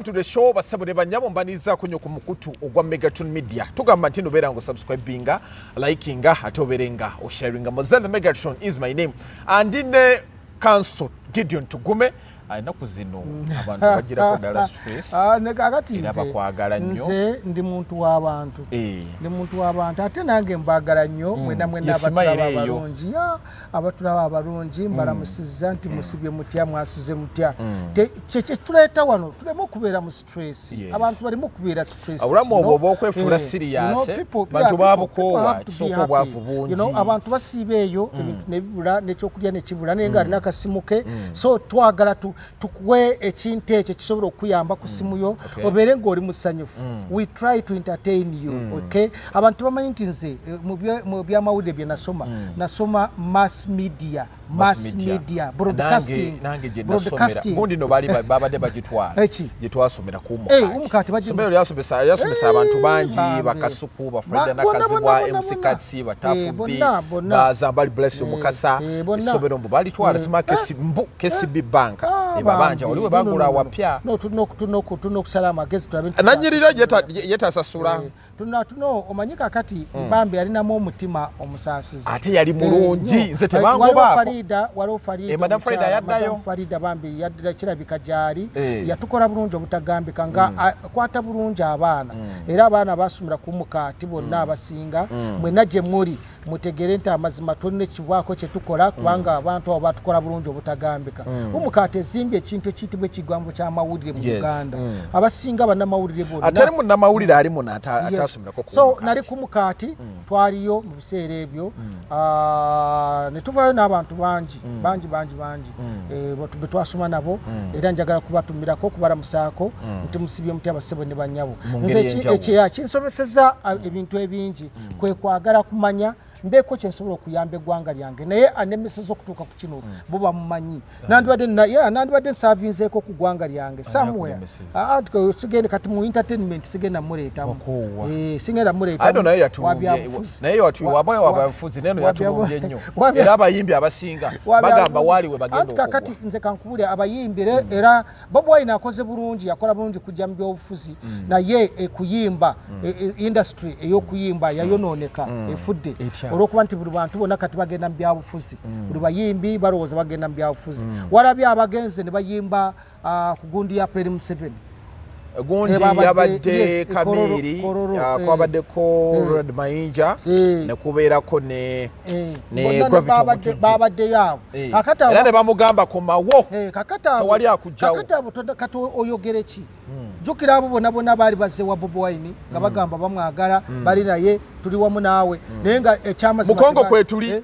Welcome to the show, basabo ne banyabo, mbanirizaako nnyo ku mukutu ogwa Megatron Media. Tugamba nti nobeera nga osubscribinga, likinga, ate obeere nga osharinga. Moze the Megatron is my name. Andi ne Counsel Gideon Tugume. Ennaku zino abantu bagirako ddala stress. Ah, kakati Era nze bakwagala nnyo. Nze ndi muntu w'abantu. Ndi muntu w'abantu, ate nange mbagala nnyo mwena mwena Ye smile abatulaba eyo. abalungi. Ya, abatulaba abalungi mbalamusizza nti musibye mutya, mwasuze mutya? Kye tuleeta wano tuleme okubeera mu stress. Abantu baleme okubeera stress. Obulamu obwo obw'okwefuula serious, bantu babukoowa, kisooka obwavu bungi. Abantu basiiba eyo, ebintu nebibula, nekyokulya nekibula, naye nga alina akasimu ke. So twagala tukuwe ekintu ekyo kisobola okuyamba ku simu yo, obeere ng'oli musanyufu. We try to entertain you, okay? Abantu bamanyi nti nze mu byamawulire bye nasoma, nasoma mass media, mass media, broadcasting. Nange gye nasomera. Broadcasting. Gundi no baali babadde bagitwala. Eki? Gye twasomera ku Umukaati Somero lyasomesa abantu bangi. Bambi. Bakasuku, bafreda, Bonna, Nakazibwa, bonna, MC bonna. Katsi, Batafu B, Bonna, bonna. Bazambali Bless, Omukasa. Bonna. Essomero mbu balitwala sima mbu KCB Bank ebabanja, wali we bagula awapya. No, tulina okusala amagezi tulabe nti Nanyirira yetasasula. Tuna omanyi kakati bambi alinamu omutima omusaasizi. Ate yali mulungi. Nnyo. Nze tebangobaako. Waliwo Farida, waliwo Farida, Madam Farida omukyala, yaddayo. Madam Farida bambi yaddira, kirabika gyali. Yatukola bulungi obutagambika, nga akwata bulungi abaana, era abaana basomera ku Mukaati bonna abasinga. Mwenna gye muli mutegere nti amazima tulina ekivaako kye tukola, kubanga abantu abo batukola bulungi obutagambika. Umukaati ezimbye ekintu ekiyitibwa ekigambo ky'amawulire mu Uganda. Abasinga bannamawulire bonna Atali munnamawulire ali muno atasomerako ku So Mukaati. nali ku Mukaati, twaliyo mu biseera ebyo. Ah, ne tuvaayo n'abantu bangi bangi bangi bangi be twasoma nabo, era njagala kubatumirako, kubalamusaako nti musibye mutya, abasebo ne bannyabo? Mu Nze ngeri ey'enjawulo. Kinsomeseza ebintu ebingi, kwe kwagala kumanya mbeeko kyensobola okuyamba eggwanga lyange, naye anemeseza okutuuka ku kino bo bamumanyi. Nandibadde yeah, nandibadde nsaavinzeeko ku ggwanga lyange somewhere. Akulemeseza? Ah, ah, sigenda kati mu entertainment, sigenda muleetamu. Wakoowa. Sigenda muleetamu. Aye no, naye yatulumbye. Wabyabufuzi. Naye waba wabyabufuzi, naye no yatulumbye nnyo. Era abayimbi abasinga bagamba waali we bagenda Anti kakati okugwa. nze kankubulya, abayimbi era Bobi Wine akoze bulungi, yakola bulungi kujja mu byobufuzi, naye ekuyimba, industry ey'okuyimba yayonooneka, efudde. Etya? Olwokuba nti buli bantu bonna kati bagenda mu byabufuzi, buli bayimbi balowooza bagenda mu byabufuzi. Walabye abagenze ne bayimba ku gundi ya President Museveni. Gundi yabadde yes, Kamiri. Kololo, Kwabaddeko Ronald Mayinja, nekubeerako ne ne Bonna Gravity Omutujju. Babaddeyo abo. Kakati Era ne bamugamba komawo. Kakati abo Tewali akugjawo. Kakati abo kati oyogere ki? Jjukira abo bonna bonna baali bazze wa Bobi Wine nga bagamba bamwagala, bali naye, tuli wamu naawe, naye nga ekyamazima Mukongo kwetuli.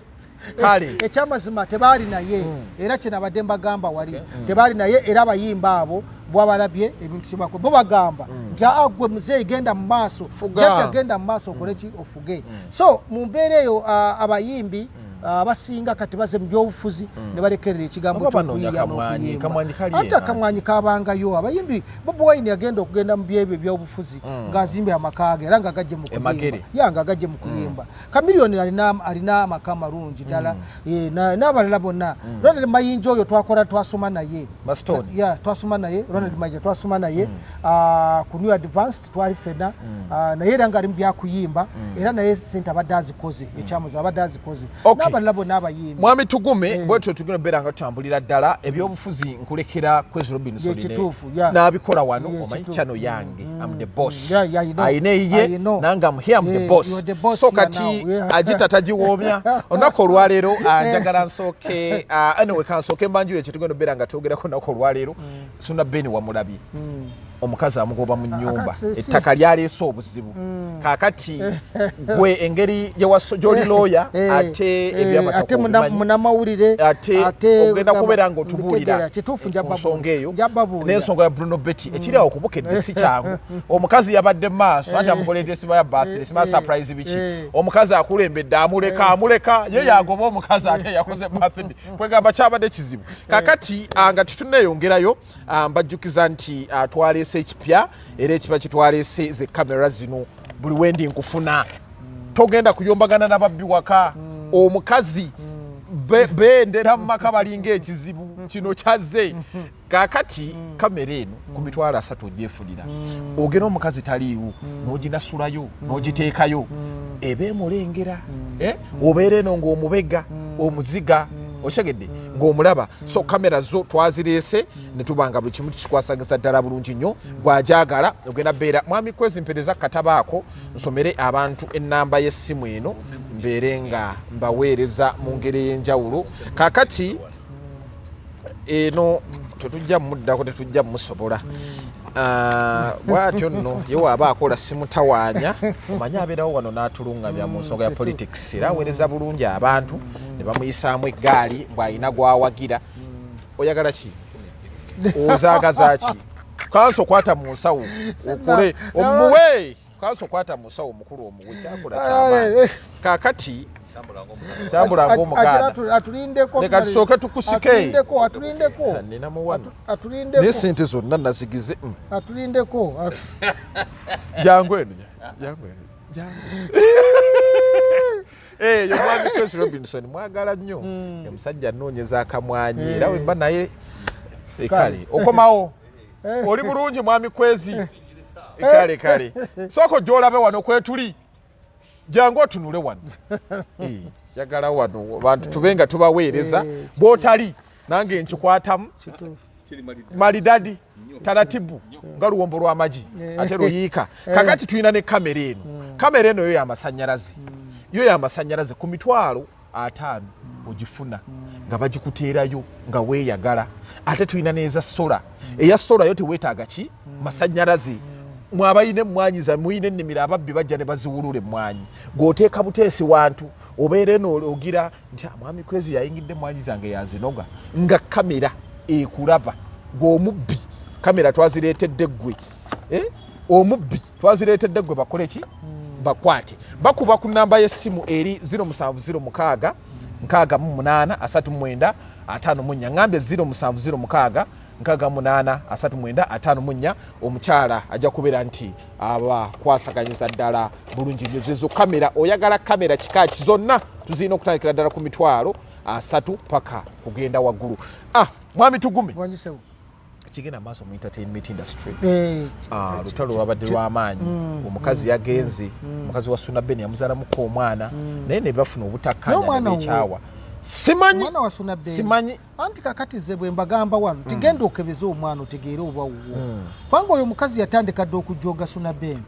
Kale. Ekyamazima tebaali naye, era kyenabadde mbagamba wali tebaali naye. Era abayimba abo bwabalabye ebintu kyebako, bo bagamba nti aa, gwe muzeeyi genda mu maaso. Fuga. Jjajja genda mu maaso okole ki, ofuge. So mu mbeera eyo abayimbi abasinga kati baze mu byobufuzi ne balekerera ekigambo Oba banoonya ky'okuyiiya kamwanyi, n'okuyimba. kamwanyi kali Anti eno. akamwanyi kabangayo. Abayimbi, Bobi Wine yagenda okugenda mu byebyo ebyobufuzi ng'azimbye amaka ge, era nga gajje mu kuyimba. Emagere. Ya, nga gajje mu kuyimba. Kamiliyoni alina amaka amalungi ddala. N'abalala bonna. Ronald Mayinja oyo twakola, twasoma naye. Mastone. Ya, twasoma naye. Ronald Mayinja twasoma naye ku New Advanced, twali fena. Naye era ngaali mu byakuyimba, era naye sente abadde azikoze, ekyamuzi abadde azikoze. N'abalala bonna abayimbi. Mwami Tugume, bwetyo tugenda obeera nga tutambulira ddala ebyobufuzi, nkulekera Kwezi Robinson. Ye, kituufu, yeah. N'abikola wano. Ye, Omanyi kituufu. channel yange, am the boss. Yeah, I know. Ayina eyiye. I know. Nange am here, am the boss. You're the boss So here kati now. Yeah. agita tagiwoomya. Olunaku olwaleero njagala nsooke, anyway, kansooke mbanjule kyetugenda obeera nga twogerako olunaku olwaleero. Suna Ben wamulabye, omukazi amugoba mu nnyumba. Ettaka lyaleese obuzibu. Kaakati gwe engeri gy'oli looya, ate ebyamataka Ate obimanyi. munamawulire. Ate ogenda kubeera ng'otubuulira Mbitegeera, kituufu, ku nsonga eyo njababuulira. N'ensonga ya Bruno Betty ekiri awo kubukedde si kyangu. Omukazi yabadde mu maaso anti amukoledde siba ya birthday, siba surprise biki. Omukazi akulembedde, amuleka, amuleka ye yagoba omukazi, ate yakoze birthday, kwegamba kyabadde kizibu. Kakati nga tetunneeyongerayo, mbajjukiza nti twaleese ekipya, era ekipya kitwaleese ze kamera zino. Buli wendi nkufuna, togenda kuyombagana nababbi waka. Omukazi Bendera mu maka balinga ekizibu kino kyazze. Kakati kamera eno ku 300,000 ogyefunira, ogera omukazi taliiwo, n'oginasulayo, n'ogiteekayo, eba emulengera. Eh? Obeera eno ng'omubega omuziga, okitegedde, ng'omulaba. So kamera zo twazireese ne tuba nga buli kimu tukikwasagiza ddala bulungi nnyo. Bw'agyagala ogenda beera mwami Kwezi, mpereza katabaako nsomere abantu ennamba y'essimu eno, mbeere nga mbaweereza mu ngeri ey'enjawulo. Kakati eno tetujja muddako, tetujja musobola. Ah, bwatyo nno ye waaba akola simutawaanya, omanyi abeerawo wano n'atulungamya mu nsonga ya politics, era aweereza bulungi abantu ne bamuyisaamu eggaali bw'alina gwawagira. Oyagala ki? Ozaagaza ki? Kanso kwata mu nsawo okole omuwe, kanso kwata mu nsawo omukulu omuwe kyakola kyamaanyi. Kakati tambula ng'Omuganda. Atulindeko. Leka tusooke tukusike. Atulindeko, atulindeko. Ninamu wano. Atulindeko. Naye sente zonna nazigize. Atulindeko. Jangu eno, jangu eno, jangu. Eh, yo mwami Chris Robinson mwagala nnyo. Omusajja anoonyeza akamwanyi, era wemba naye. Eh, kale okomawo oli bulungi mwami Kwezi. Eh, kale kale, sooka ojja olabe wano kwetuli, jangu otunule wano. Eh, yagala wano bantu tube nga tubaweereza, bw'otali nange nkikwatamu malidadi taratibu nga luwombo lw'amagi ate luyiika. Kakati tulina ne kamera eno. Kamera eno yo yamasanyalaze, yo yamasanyalaze, ku 50,000 ogifuna nga bagikuteerayo nga weeyagala. Ate tulina n'eza solar. Eya solar yo teweetaaga ki masanyalaze. Mwabalina emmwanyi za muyina ennimiro, ababbi bajja ne baziwulula emmwanyi, gweoteeka buteesi wantu obeera eno ogira nti, "Ah, mwami Kwezi yayingidde emmwanyi zange yazinoga," nga kamera ekulaba gweomubbi. Kamera twazireetedde ggwe. Eh? Omubbi twazireetedde ggwe, bakole ki? Bakwate. Bakuba ku namba y'essimu eri 0706 68 39 54. Ngambye 0706 68 39 54. Omukyala ajja kubeera nti abakwasaganyiza ddala bulungi nnyo. Zezo kamera. Oyagala kamera kika ki? Zonna tuzirina okutandikira ddala ku 30,000 paka kugenda waggulu. Ah, mwami Tugume, Wanyisewo. kigenda maaso mu entertainment industry. Eh, Ah, lutalo lwabadde lw'amaanyi. Omukazi yagenze, omukazi wa Suna Ben yamuzaalamuko omwana, naye ne bafuna obutakkanya N'omwana ne beekyawa. Simanyi. Omwana wa Suna Ben. Simanyi. Anti kakati nze bwe mbagamba wano tigenda okebeze omwana otegeere oba wuwo, kubanga oyo omukazi yatandika dda okujoga Suna Ben.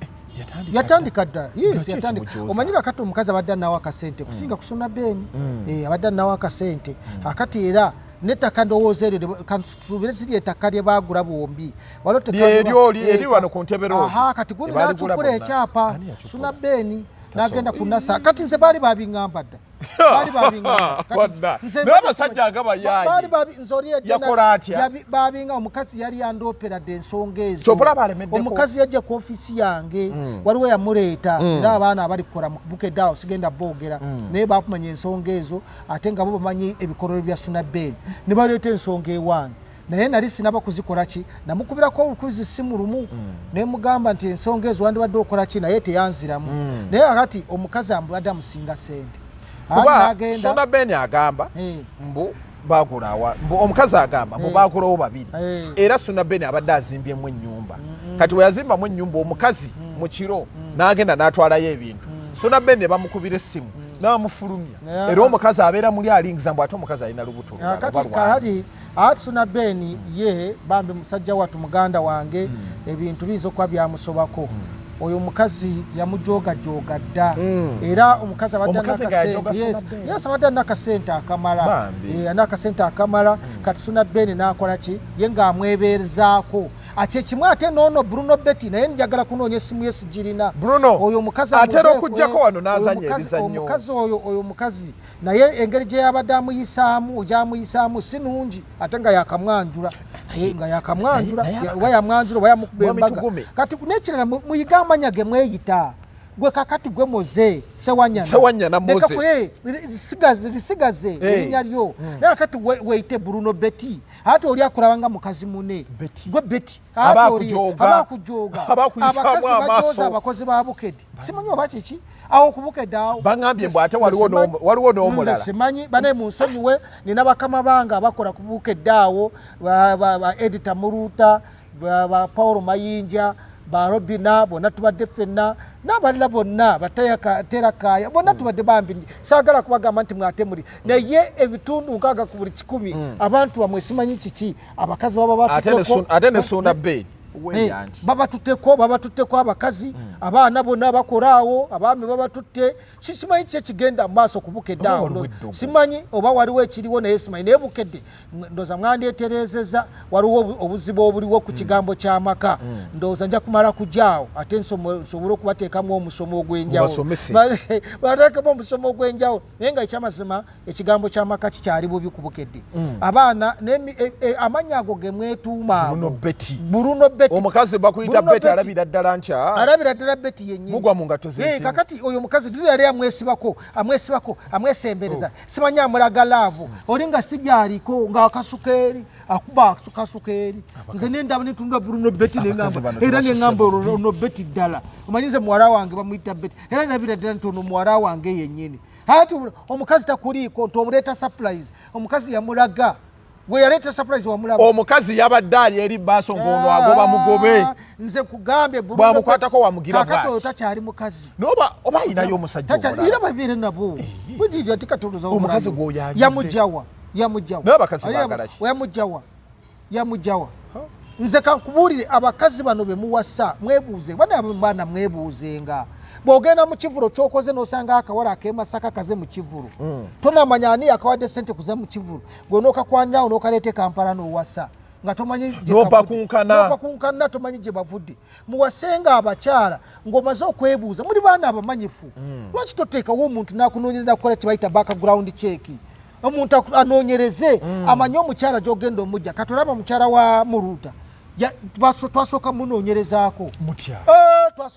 Yatandika dda, yes. Ki Yatandika. ekimujooza? Omanyi kakati omukazi abadde anawo akasente kusinga kusuna Ben. Eh, abadde anawo akasente akati, era nettaka ndowooza eryo kansuubire siri ettaka lye baagula bombi. Waliwo ettaka Lyeryo eh, eri wano ku Ntebe Road. Aha, kati gundi Ebaaligula n'akyukula bonna. ekyapa. Ani yakyukula? Suna Ben n'agenda ku nasa. Kati nze baali babiŋŋamba dda, baali babiŋŋamba. Kati Wadda. nze Naye abasajja nga bayaaye. Baali nze oli yajja Yakola atya? Babinga omukazi yali yandoopera dda ensonga ezo. Kyova olaba alemeddeko. Omukazi yajja ku ofiisi yange, waliwo yamuleeta, era abaana abali kukola mu Bukedde awo sigenda boogera, naye bakumanya ensonga ezo, ate nga bo bamanyi ebikololo bya Suna Ben, ne baleeta ensonga ewange, naye nali sinaba kuzikola ki. Namukubirako obukubizi simu lumu ne mugamba nti ensonga ezo wandibadde okola ki, naye teyanziramu. Naye akati omukazi ambadde amusinga sente. Kuba N'agenda- Suna Ben agamba mbu bagulawa, mbu omukazi agamba mbu bagulawo babiri. Era Suna Ben abadde azimbyemu ennyumba. Kati we yazimbamu ennyumba, omukazi mu kiro n'agenda n'atwalayo ebintu. Suna Ben ne bamukubira essimu n'amufulumya. Era omukazi abeera muli alingiza mbu ate omukazi alina lubuto olulala, Kati oba lwani. Kakati ati Suna Ben ye bambi musajja wattu muganda wange, ebintu biyinza okuba byamusobako. Oyo omukazi yamujogajoga dda, era omukazi abadde Omukazi nga yajoga Suna Ben. Yes, abadde alina akasente akamala. Bambi. Eh, alina akasente akamala. Kati Suna Ben n'akola ki? Ye ng'amwebeerezaako akyekimu. Ate noono Bruno Betty naye njagala kunoonya essimu ye, sigirina. Bruno, Oyo omukazi atera amuveeko, okuggyako wano n'azannya oyo ebizannyo. Omukazi oyo, oyo omukazi naye engeri gye yabadde amuyisaamu, gyamuyisaamu si nungi, ate nga yakamwanjula. Eh, nga yakamwanjula. Naye Oba yamwanjula oba yamukuba Mwami embaga. Tugume. Kati nekirala, muyige amanya ge mweyita. Gwe kakati gwe Moze Sewanyana, Sewanyana Moses, lisigaze erinnya lyo. Naye kakati weyite Bruno Betty, ate oli akulaba nga mukazi mune. Gwe Betty abakujoga, abakazi bajoza abakozi ba Bukedde, simanyi oba kiki awo ku Bukedde awo. Bangambye mbu ate waliwo n'omulala. Simanyi bane, munsonyiwe, nina bakama bange abakola ku Bukedde awo, ba Edita Muruta, ba Paul Mayinja, ba Robina, bonna tubadde ffenna n'abalala bonna baterakaya bonna tubadde bambi. Saagala kubagamba nti mwate muli, naye ebitundu 60 ku buli 100 abantu bamwe simanyi kiki, abakazi baba ate ne Sunda Bed. Babatutteko abakazi, abaana bonna bakola awo, abaami babatutte. Simanyi ki ekigenda mu maaso ku Bukedde awo, simanyi oba waliwo ekiriwo, naye simanyi. Naye Bukedde ndowooza mwandyetereezeza, waliwo obuzibu obuliwo ku kigambo ky'amaka. Ndowooza nja kumala kujaawo ate nsobole okubateekamu omusomo ogw'enjawulo, bateekemu omusomo ogw'enjawulo. Naye nga ekyamazima ekigambo ky'amaka kikyali bubi ku Bukedde. Abaana amannya ago ge mwetuuma. Bruno Betty, omukazi bakuyita Betty, alabira ddala nti alabira ddala Betty yennyini. Mugwa mu ngatto. Kakati oyo omukazi luli yali amwesibako, amwesibako, amwesembereza, simanyi amulaga love, oli nga si byaliko, ng'akasuka eri, akuba akasuka eri. Nze nendaba nentunda Bruno Betty, nengamba era nengamba ono Betty ddala. Omanyi nze muwala wange bamuyita Betty, era nabira ddala nti ono muwala wange yennyini. Ati omukazi takuliiko nti omuleeta surprise, omukazi yamulaga we yaleeta surprise, wamulaba. Omukazi yabadde ali eri baaso ng'ono agoba mugobe. Nze kugambye. Bwamukwatako wamugira. Kakati oyo takyali mukazi. Noba oba ayinayo omusajja. Omulala era babeere nabo. Ati katonoza. Omukazi gwoyagidde. Yamugjawa, yamugjawa. Naye abakazi baagala ki? Yamugjawa, yamugjawa. Nze kankubuulire, abakazi bano bemuwasa mwebuuze, bana baana mwebuuzenga. Bw'ogenda mu kivulo kyokoze n'osanga akawala ak'emasaka kaze mu kivulo, tonamanya ani akawadde sente kuza mu kivulo, gwe n'okakwanirawo n'okaleeta e Kampala n'owasa nga tomanyi. N'opakunkana. Tomanyi gye bavudde. Muwasenga abakyala ng'omaze okwebuuza. Muli baana abamanyifu. Lwaki toteekawo omuntu n'akunoonyereza, kukola kye bayita background check, omuntu anoonyereze amanye omukyala gy'ogenda omujja. Kati olaba mukyala wa Muruuta, twasooka munoonyerezaako. Mutya?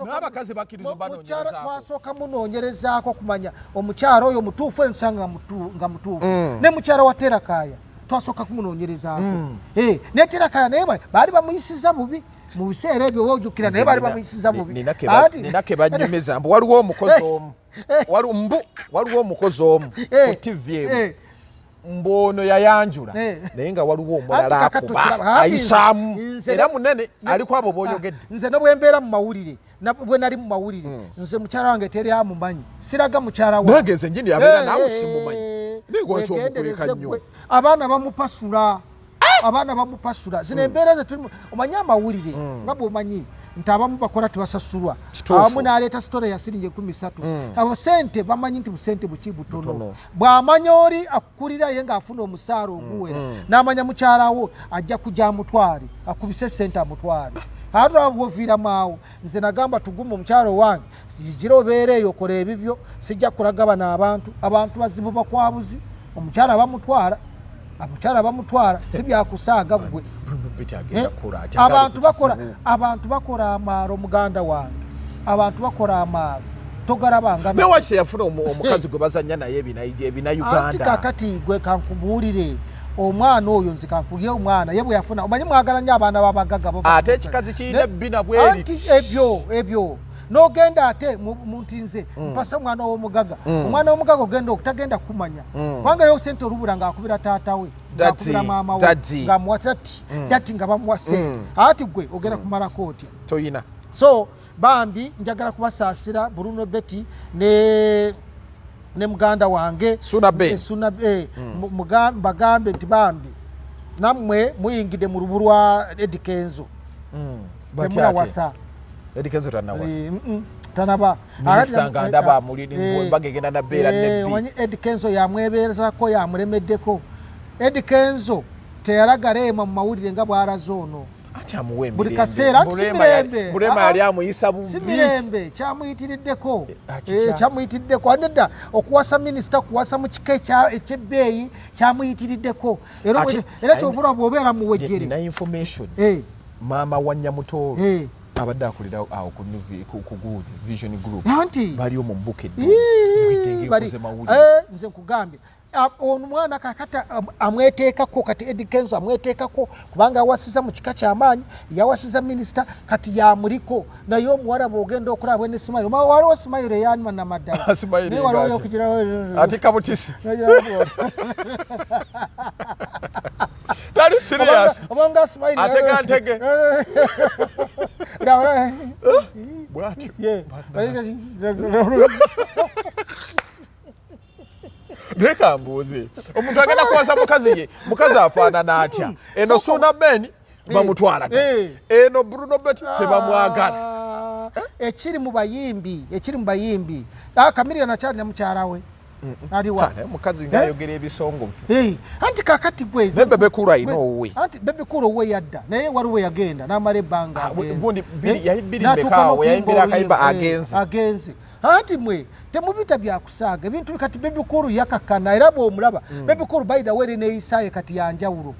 N'abakazi bakkiriza obanoonyerezaako? Twasooka munoonyerezaako okumanya omukyala oyo mutuufu, era tusanga nga mutuufu. Ne mukyala wa Terakaya twasooka kumunoonyerezaako. Ne Terakaya naye baali bamuyisiza bubi mu biseera ebyo, oba ojjukira, naye baali bamuyisiza bubi. Nina ke banyumiza mbu waliwo omukozi omu, mbu waliwo omukozi omu ku TV emu, mbu ono yayanjula, naye nga waliwo omulala akuba ayisaamu era munene aliko abo boyogedde. Nze ne bwembeera mu mawulire, bwe nali mu mawulire, nze mukyala wange teri amumanyi, siraga mukyala wange. Nange nze njini abeera naawe simumanyi, naye lwaki omukweka nnyo? Abaana bamupasula, abaana bamupasula. Zino embeera ze tulimu, omanyi amawulire nga bwomanyi nti abamu bakola tebasasulwa, abamu n'aleeta story ya siringi 30,000. Abo sente bamanyi nti busente buki butono. Bw'amanya oli akukulira ye ng'afuna omusaala oguwera, n'amanya mukyalawo ajja kujja amutwale, akubise sente amutwale, ate olaba bwoviiramu awo. Nze nagamba tugume, omukyalo wange gira obeera eyo, okola ebibyo, sijja kulaga bano abantu. Abantu bazibu, bakwabuzi. Omukyala bamutwala, omukyala bamutwala, si byakusaaga gwe. Abantu bakola, abantu bakola amaalo, muganda wange, abantu bakola amaalo togalabanga. Newaki yafuna omukazi gwe bazanya naye ebinauganda? Kakati gwe kankubuulire, omwana oyo nze kankulye omwana ye bwe yafuna, omanyi mwagala nnyo abaana babagaga. Ate ekikazi kirina ebbina bweriti. Ebyo ebyo n'ogenda ate nti nze mpasa omwana w'omugaga. Omwana w'omugaga ogenda okutagenda kumanya, kubanga yo sente olubula ng'akubira taata we, ng'akubira maama we, ng'amuwa tati tati, nga bamuwa sente. Ati gwe ogenda kumalako otya? Toyina. So bambi njagala kubasaasira Bruno Betty ne muganda wange Suna Ben. Suna, bagambe nti bambi nammwe muyingidde mu lubu lwa Eddy Kenzo. Temunawasa. Eddy Kenzo tanawasa. Tanaba. Minisita nga ndaba amuli embaga egenda nabeera nebbi. Omanyi Eddy Kenzo yamwebeerezako, yamulemeddeko. Eddy Kenzo teyalaga Rema mu mawulire nga bw'alaze ono. Ati amuwa buli kaseera, ati si mirembe. Burema yali amuyisa bubi. Si mirembe, kyamuyitiriddeko, kyamuyitiriddeko nedda okuwasa minisita, kuwasa mu kika ekyebbeeyi kyamuyitiriddeko. Era kyovula bw'obeera muwejjere. Nina information, maama wa Nyamutoolo. Abadde akolera awo ku gundi Vision Group. Anti bali omwo mubukedde. Eh, nze nkugambye, ono mwana kakati amweteekako. Kati Eddy Kenzo amweteekako kubanga awasiza mu kika kyamaanyi, yawasiza minisita, kati yamuliko. Naye omuwala bwogenda okulaba ne smile, waliwo smile eyanima namaddala. Smile. Naye waliwo Engaazi. Okugira Ati kabutisi tali serious. Obanga smile Atega ntege. Bwatyo. Naye kambuuze, omuntu agenda kuwasa mukazi, ye mukazi afaanana atya? Eno Suuna Ben bamutwalaga, eno Bruno Betty tebamwagala. Ah, ekiri mu bayimbi, ekiri mu bayimbi, Chameleone akyali ne mukyala we aliwa? Naye omukazi ngaayogera ebisongovu. Eh, anti kakati gwe Naye Bebe Cool alina owuwe. Anti Bebe Cool owuwe yadda, naye waliwo yagenda n'amala ebbanga Ah, agenze. gundi yali bbiri N'atuuka mmeka awo, n'okuyimba yayimbira akayimba oluyimba, agenze. Agenze. Anti mwe temubita byakusaaga ebintu. Kati Bebe Cool yakakana, era bw'omulaba Bebe Cool, by the way, neeyisaye kati yanjawulo,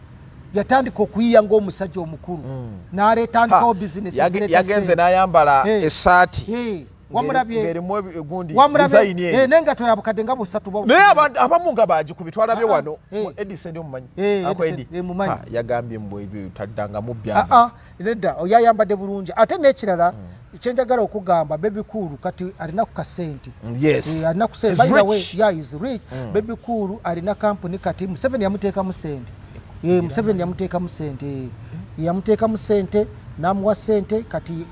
yatandika okuyiya ng'omusajja omukulu, n'aletandikawo bizinesi. Yagenze n'ayambala essaati Wamulabye? Ng'erimu gundi Wamulabye? design eyo. N'engato ya bukadde nga 300 Naye abamu nga bagikubi twalabye Ah, ah, wano. Eh. Edison omumanyi? Eh, Ako Edison, Eddie. eh, mumanyi. Ha, yagambye mbu ebyo taddangamu Ah, byama. ah, nedda, oyo ayambadde bulungi. Ate n'ekirala kyenjagala okugamba, Bebe Cool kati alina ku kasente. Yes. Eh, alina ku sente. Is By the way, rich. yeah, is rich. Bebe Cool alina kampuni kati Museveni yamuteekamu sente. Eh, Museveni yamuteekamu sente. Eh, yamuteekamu sente, n'amuwa sente. Kati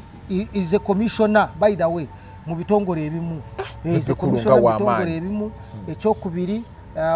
is a commissioner, by the way, mu bitongole ebimu. Eh, is a Bebe Cool commissioner nga mu bitongole w'amaanyi. ebimu. Ekyokubiri,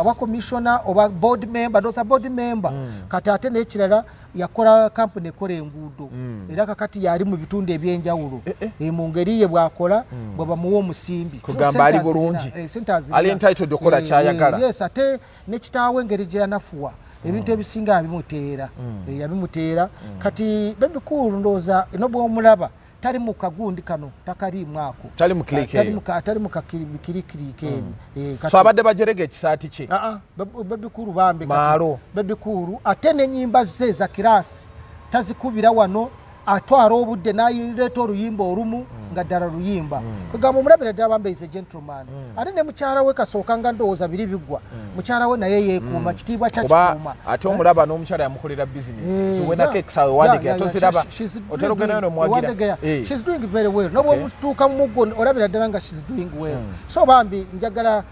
oba commissioner oba board member, ndowooza board member. Kati ate n'ekirala, yakola kampuni ekola enguudo, era kakati yali mu bitundu ebyenjawulo. Eh, mu ngeri ye bwakola bwe bamuwa omusimbi. Kugamba Sente ali azirina, bulungi. eh, sente azirina. Ali entitled okukola Eh, ky'ayagala. eh, yes, ate ne kitaawe engeri gye yanafuwa, ebintu ebisinga yabimuteera. Eh, yabimuteera. Kati Bebe Cool ndowooza eno bwomulaba tali mu kagundi kano, takaliimu ako. Tali mu clique Tali eyo. tali mu kakirikirike ebyo. Eh, So abadde bajerega ekisaati kye. Ah, ah, Bebe Cool bambi kati. Maalo. Bebe Cool ate n'ennyimba ze za class tazikubira wano, atwala obudde n'ayireeta oluyimba olumu nga ddala luyimba. Kwegamba omulabira ddala bambi is a gentleman. Ate ne mukyala we kasooka nga ndowooza biri biggwa, mukyala we naye yeekuuma, kitiibwa kya Kuba kikuuma. ate omulaba n'omukyala yamukolera business. Eh, So wena cakes awe Wandegeya toziraba. Otera ogendayo n'omuwagira. Eh. She's doing very well. Nobwomutuuka mu muggo olabira ddala nga she's doing well. So bambi njagala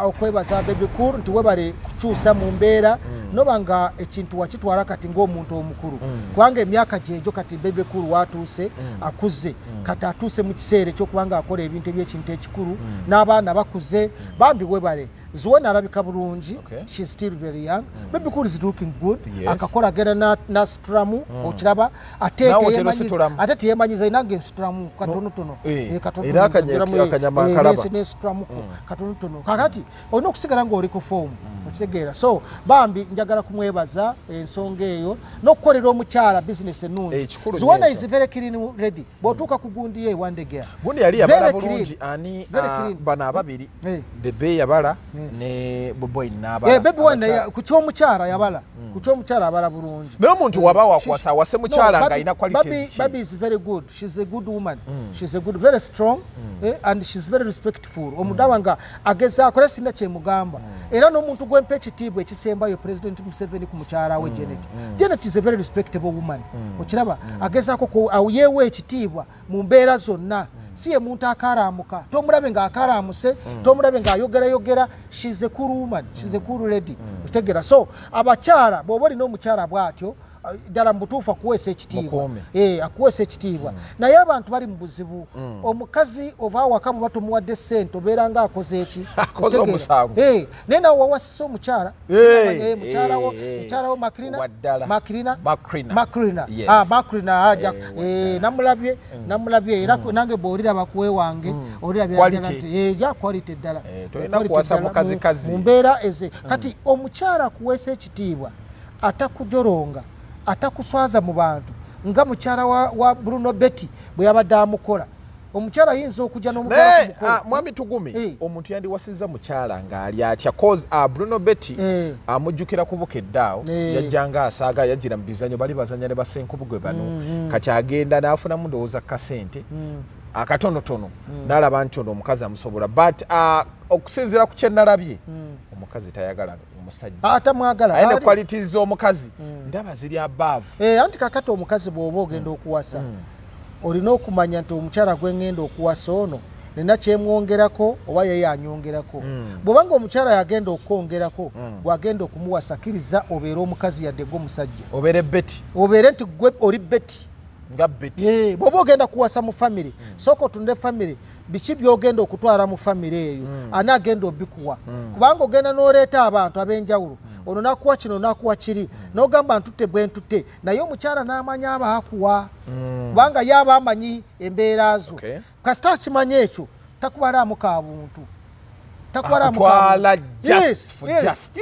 okwebaza Bebe Cool nti webale kukyusa mu mbeera, noba nga ekintu wakitwala kati ng'omuntu omukulu, kubanga emyaka gyegyo kati Bebe Cool watuuse, akuze, kati atuuse mu kiseera ekyokuba nga akola ebintu ebyekintu ekikulu, n'abaana bakuze. Bambi webale. Zuena alabika bulungi. She's still very young. Bebe Cool is looking good. Akakola agenda nasitulamu, okiraba ate Naawe otera teyemanyiza ositulamu? Ate teyemanyiza, nange nsitulamu katonotono. Eh, Eh, katonotono, era nteramu, akanyama eh, nkalaba. Nesitulamuko katonotono. Kakati olina okusigala ng'oli ku form, okitegeera? So bambi njagala kumwebaza ensonga eyo n'okukolera omukyala bizinesi ennungi. Eh, kikulu nnyo Zuena ekyo. is very clean lady. Bw'otuuka ku gundi ye Wandegeya, Gundi yali yabala very clean. bulungi ani? Very ah, clean. Bano ababiri, Eh. Bebe yabala ne Bobi Wine n'abala. Eh, Bebe Wine Abakyala. ku ky'omukyala yabala, ku ky'omukyala abala bulungi. Naye omuntu waba wakwasa awase mukyala No, ng'alina qualities ki? Babi is very good. She's a good woman. She's a good, very strong, and she's very respectful. Omudaba nga agezaako, era sirina kyemugamba. Era n'omuntu gwempa ekitiibwa ekisembayo, President Museveni ku mukyala we Janet. Janet is a very respectable woman. Okiraba agezaako yeewa ekitiibwa mu mbeera zonna. Si ye muntu akaramuka, tomulabe ng'akaramuse, tomulabe ng'ayogerayogera. She's a cool woman. She's a cool lady. Okitegera? So abakyala, bw'oba olina omukyala bw'atyo, ddala mu butuufu akuweesa ekitiibwa. Mukuume. Eh, akuweesa ekitiibwa. Naye abantu bali mu buzibu. Omukazi ova awaka, bwe batomuwadde ssente obeera nga akoze eki? Akoze Otegeera? omusango. Eh, naye nawe wawasisa omukyala. Eh, Eh, mukyala wo, eh, mukyala wo Makrina. Waddala. Makrina. Makrina. Makrina. Yes. Ah, Makrina aja. Eh, waddala. Eh, namulabye, namulabye era nange bw'oliraba kuwe wange olirabira Quality. ddala nti eh, ya quality ddala. Eh, tolina Quality kuwasa ddala mukazi kazi. mu mbeera eze. Kati omukyala akuweesa ekitiibwa, atakujoronga, atakuswaza mu bantu nga mukyala wa Bruno Betty bwe yabadde amukola. Omukyala ayinza okujja n'omutwala ku mukolo. Mwami Tugumi, omuntu yandiwasizza mukyala ng'ali atya? Cause Bruno Betty amujjukira ku Bukedde awo, yajjanga asaaga, yajjira mu bizanyo, bali bazanya ne basenkubugwe bano. Kati agenda n'afunamu ndowooza kasente akatonotono, n'alaba nti ono omukazi amusobola, but okusinziira ku kyenalabye, omukazi tayagala omusajja. Atamwagala. Aye ne qualities z'omukazi ndaba ziri above. Anti kakati omukazi bw'oba ogenda okuwasa, olina okumanya nti omukyala gwe ŋŋenda okuwasa ono nina kyemwongerako oba ye yanyongerako. Bw'obanga omukyala yagenda okukwongerako, gwagenda okumuwasa, kkiriza obeere omukazi yadde gwe omusajja. Obeere Betty. Obeere nti gwe oli Betty. Nga Betty. Bw'oba ogenda kuwasa mu famire, sooka otunde famire, biki byogenda okutwala mu famire eyo, ani agenda obikuwa, kubanga ogenda n'oleeta abantu ab'enjawulo, ono nakuwa kino, nakuwa kiri, n'ogamba ntutte bwe ntutte, naye omukyala n'amanya aba akuwa, kubanga ye aba amanyi embeera zo. Kasita akimanya ekyo, takubalaamu ka buntu, takubalaamu ka Akutwala buntu. Just for just.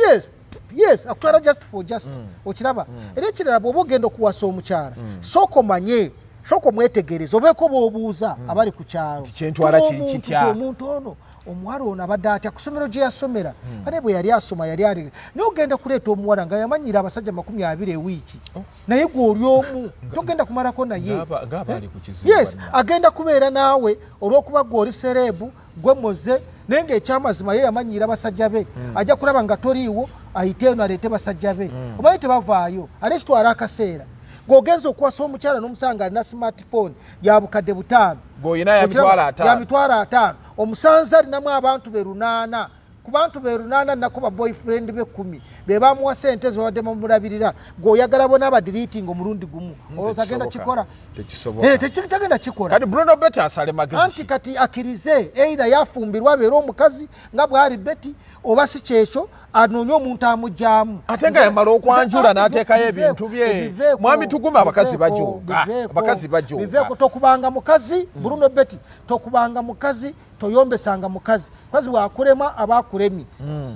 Yes, akutwala just for just. Okiraba? Era ekirala, bw'oba ogenda okuwasa omukyala, sooka omanye, sooka omwetegereze, obeeko bw'obuuza abali ku kyalo. Nti kyentwala Tuma kiri omuntu, kitya? Omuntu ono, omuwala ono abadde atya ku ssomero gye yasomera? Ate bwe yali asoma yali ali naye? Ogenda kuleeta omuwala nga yamanyira abasajja 20 ewiiki, naye gwe oli omu togenda kumalako naye. Ng'abaali ku kizibu. Yes. Bannange. Agenda kubeera naawe olw'okuba gwe oli celeb, gwe moze, naye ngaekyamazima ye yamanyira basajja be. Ajja kulaba nga toliiwo, ayite eno aleete basajja be. Omanyi tebavaayo, ate kitwala akaseera. Gweogenza okuwasa omukyala n'omusanga alina smartphone ya 5000. Gweolina ya 50,000. Ya 50,000. Omusanze alinamu abantu be 800. Ku bantu be 800 nako ba boyfriend be 10 be bamuwa sente ezo, babadde bamulabirira. Gweoyagala bona abadiriitinga omulundi gumu, olowooza agenda kikola? Tekisoboka. Tagenda kikola. Kati Bruno Betty asale magezi. Anti kati akkirize either yafumbirwa abeere omukazi nga bwali Betty, oba si kyekyo anoonye omuntu amugyamu. Ate nga yamala okwanjula n'ateekayo ebintu bye. Mwami Tugume, abakazi bajooga, abakazi bajooga. Biveeko. Tokubanga mukazi, Bruno Betty, tokubanga mukazi, toyombesanga mukazi. Mukazi bwakulema aba akulemi.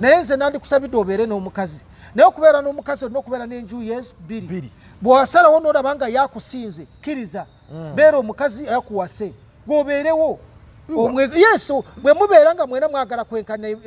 Naye nze nandikusabidde obeere n'omukazi, naye okubeera n'omukazi olina okubeera n'enjuyi ezo bbiri. Bbiri. Bw'wasalawo n'olaba nga yakusinze, kkiriza beera omukazi akuwase, gwobeerewo. Yes, bwe mubeera nga mwena mwagala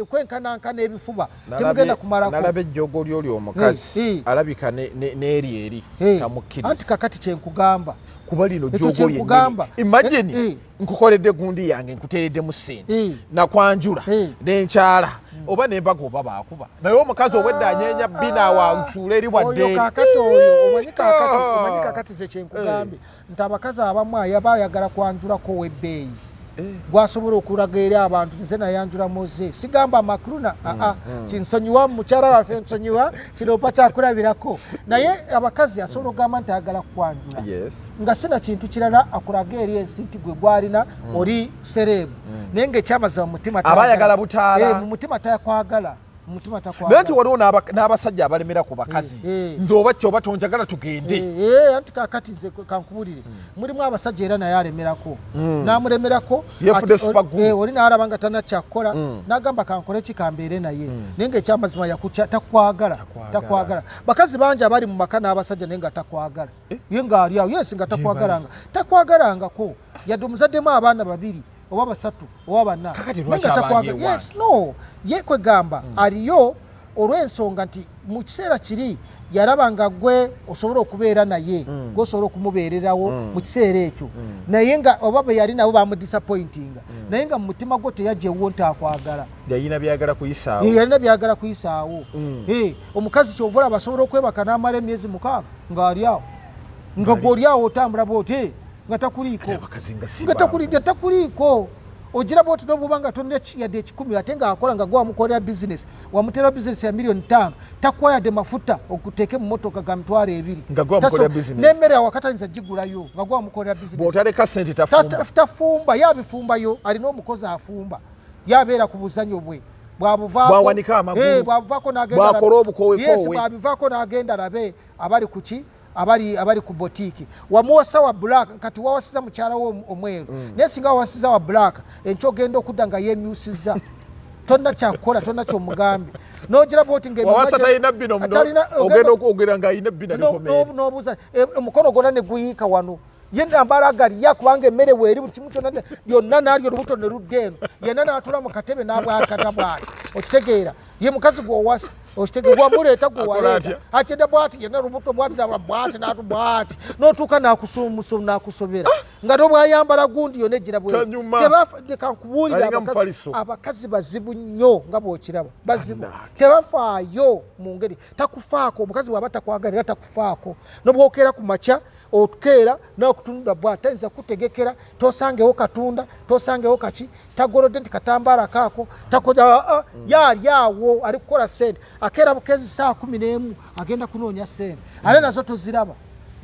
kwenkanankana ebifuba, temugenda kumalako. Nalaba ejjogo lyoli omukazi alabika n'eri eri tamukkiriza. Anti kakati kyenkugamba. Kuba lino Ekyo jjogo lyennyini. kyenkugamba. Imagine, nkukoledde gundi yange, nkuteereddemu sente, nakwanjula nenkyala oba nembaga oba baakuba, naye omukazi obwedda anyeenya bina wansuula eri wadde Oyo eri. Kakati oyo omanyi, kakati omanyi, kakati ze kyenkugambye nti abakazi abamu ayaba ayagala kwanjulako ow'ebbeeyi gwasobola okulaga eri abantu, nze nayanjula moze, sigamba makruna aa kinsonyiwa, mukyala waffe nsonyiwa, kino kyakulabirako, naye abakazi asobola okugamba nti ayagala kukwanjula nga sina kintu kirala akulaga eri ensi nti gwe gwalina, oli celeb, naye ngaekyamazima mu mutima Aba ayagala butaala. Mu mutima takwagala, mu mutima Naye takwagala. nti waliwo n'abasajja abalemera ku bakazi. Nze oba ki oba tonjagala, tugende. Anti kakati nze kankubulire, mulimu abasajja era naye alemerako, namulemerako. Yeefudde super glue. Oli n'alaba nga tanakyakukola, n'agamba kankole ki, kambeere naye, naye ngaekyamazima yakutya, takwagala. Takwagala. Takwagala. Bakazi bangi abali mu maka n'abasajja naye nga takwagala, ye ng'ali awo, yes, nga takwagalanga, takwagalangako yadde omuzaddemu abaana babiri oba basatu oba bana. Kakati Naye lwaki nga abangi takwagala? ewange? Yes, no, ye kwegamba aliyo olw'ensonga nti mu kiseera kiri yalaba nga gwe osobola okubeera naye, gwe osobola okumubeererawo mu kiseera ekyo, naye nga oba bwe yali nabo bamudisappointinga, naye nga mu mutima gwo teyajjewo nti akwagala. Yalina byagala kuyisaawo. Yalina byagala kuyisaawo. Omukazi kyova olaba asobola okwebaka n'amala emyezi 6 ng'ali awo, nga gwe oli awo otambula bwoti nga takuliiko. Abakazi nga si Nga bangu. Takuliiko. Ogira bwoti nobuba nga tolina yadde 100, ate ng'akola nga gwe wamukolera bizinesi, wamutera bizinesi ya miliyoni 5, takuwa yadde mafuta okuteeke mu motoka ga 20,000. Nga gwe wamukolera business. N'emmere awaka tayinza gigulayo nga gwe wamukolera bizinesi. Bw'otaleka sente tafumba. Tafumba, ye abifumbayo, alina omukozi afumba, ye abeera ku buzanyo bwe bwabuvaako. Bwawanika amagulu. Bwabuvaako n'agenda Bwakola obukowekoowe. Yes, bwabivaako n'agenda alabe abali ku ki, abali ku botiiki. Wamuwasa wa black, kati wawasiza mukyala we omweru, naye singa wawasiza wa black, enkyo ogenda okudda nga yemyusiza, tonna kyakukola, tonna kyomugambe, nogira bwoti nga Wawasa talina bino, Talina- ogenda okwogera ng'alina ebbina likomeere. N'obuuza, omukono gwonna ne guyiika wano. Ye nambala galya kubanga emmere weeri, buli kimu kyonna byonna, naalya olubuto ne ludda eno, yenna n'atula mu katebe n'abwakata bwati. Okitegeera? Ye mukazi gw'owasa, okitegeera, gwamuleeta, gwewaleeta, akyedda bwati, yenna olubuto bwati bwati natu bwati, n'otuuka n'akusumuso n'akusobera nga nobwayambala gundi yonna ejira. Bwekankubuulira, abakazi bazibu nnyo nga bw'okiraba, bazibu, tebafaayo mu ngeri takufaako. Omukazi bw'aba takwagala era takufaako, nobwokeera ku makya, okeera nakutunula bwa tayinza kutegekera, tosangewo katunda, tosangewo kaki, tagolodde nti katambaala kaako takoza. Ah, ah, yaali awo ali kukola sente, akeera bukezi saa 11 agenda kunoonya sente, ate nazo toziraba.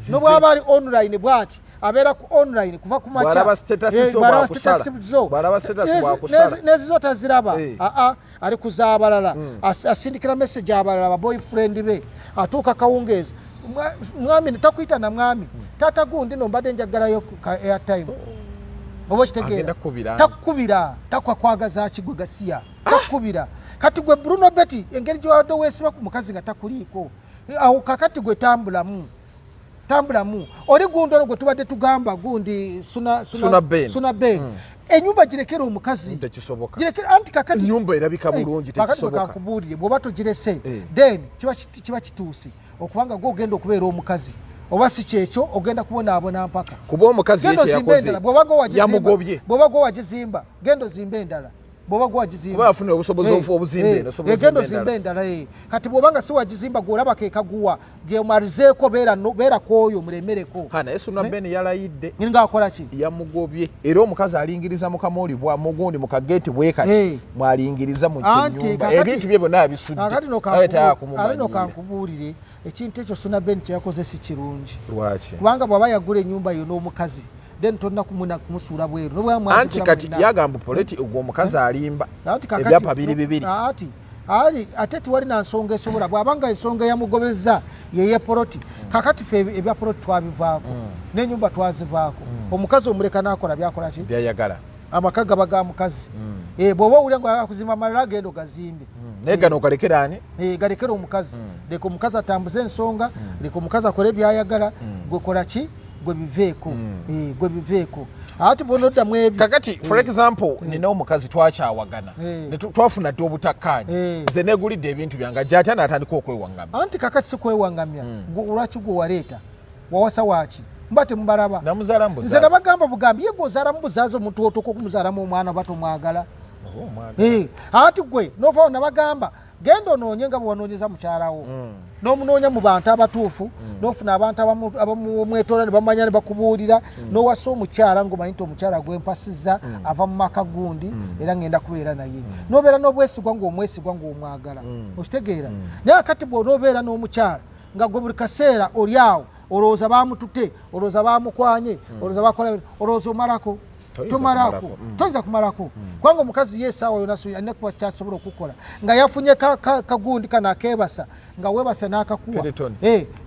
Nobwaba ali online bwati, abeera ku online kuva ku makya, nezizo taziraba. Aa, ali kuza abalala, asindikira message abalala, ba boyfriend be. Atuuka kawungeezi, mwami takuyita na mwami, taata gundi no mbadde njagalayo ka airtime, oba okitegeera? Takukubira, takwakwagaza kigwe gasiya, takukubira. Kati gwe Bruno Betty, engeri gyewabadde weesiba ku mukazi nga takuliiko awo, kakati gwe tambulamu, tambulamu. Oli gundi ono gwe tubadde tugamba gundi Suna, Suna Ben. Suna Ben, enyumba girekera omukazi. Tekisoboka. Girekera, anti kakati Ennyumba erabika bulungi. Kakati Tekisoboka. Kankubuulire, bw'oba togirese, then kiba kituuse okubanga gwe ogenda okubeera omukazi, oba si kyekyo ogenda kubonaabona mpaka. Kuba omukazi ye Genda ozimbe kyeyakoze endala bw'oba gwe wagizimba. Yamugobye. Bw'oba gwe wagizimba, genda ozimbe endala bw'oba gwe wagizimba. Kuba afuna obusobozi obuzimba eno, osobola Genda ozimba ozimbe endala. Kati bw'oba nga si wagizimba, gw'olaba ke kaguwa gemalizeeko, beera beera kwoyo mulemereko. Ha, naye Suna Ben yalayidde. Ngaakola ki? Yamugobye, era omukazi alingiriza mu kamooli bwa mugundi mu kageeti bwe kati mwalingiriza mu Anti nyumba. Ebintu bye byonna abisudde. Kakati no Naye tayagala ate no kumumanyiira. Kankubuulire ekintu ekyo Suna Ben kyeyakoze si kirungi. Lwaki? Kubanga bw'aba yagula ennyumba yo n'omukazi, then tolina kumuna kumusuula bweru Nobwa Anti mwagigula kati mwenna. yagamba poleti ogwo omukazi alimba. Anti kakati- Ebyapa biri bibiri. Ati ali ate tewali na nsonga esobola, bw'abanga ensonga eyamugobeza yeye poloti. Kakati fe ebya poloti twabivaako, n'ennyumba twazivaako. Omukazi omuleka n'akola byakola ki Byayagala. Amaka gaba ga mukazi. Bw'oba owulira nga oyagala kuzimba amalala, genda ogazimbe. Naye gano ogalekeraani? Galekere omukazi, leka omukazi atambuze ensonga, leka omukazi akole byayagala. Gwe kola ki? Gwe biveeko. Gwe biveeko, ati bwonoddamu ebyo. Kakati for example, nina omukazi twakyawagana, Ne twafuna dde obutakkaanya. Nze negulidde ebintu byange, ajja atya n'atandika okwewaŋŋamya. Anti kakati si kwewaŋŋamya. Lwaki gwe waleeta wawasa waaki mba temubalaba? Namuzaala mu Nze buzaazi. nabagamba bugambi, ye gweozaalamu buzaazi, omuntu otuuka okumuzaalamu omwana oba tomwagala. Ati gwe novaawo, nabagamba genda onoonye nga bwe wanoonyeza mukyalawo, n'omunoonya mu bantu abatuufu, n'ofuna abantu abamwetoola ne bamanya ne bakubuulira, n'owasa omukyala ng'omanyi nti omukyala gwempasizza ava mu maka gundi era ngenda kubeera naye, n'obeera n'obwesigwa ng'omwesigwa ng'omwagala, okitegeera? Naye akati bw'onoobeera n'omukyala nga gwe buli kaseera oli awo olowooza bamutute, olowooza bamukwanye, olowooza bakola, olowooza omalako. Toyinza Tomalako. kumalako. Toyinza kumalako, kubanga omukazi ye esaawa yona alina kuba kyasobola okukola nga yafunye kagundi kano akebasa nga webasa n'akakuwa. Piriton.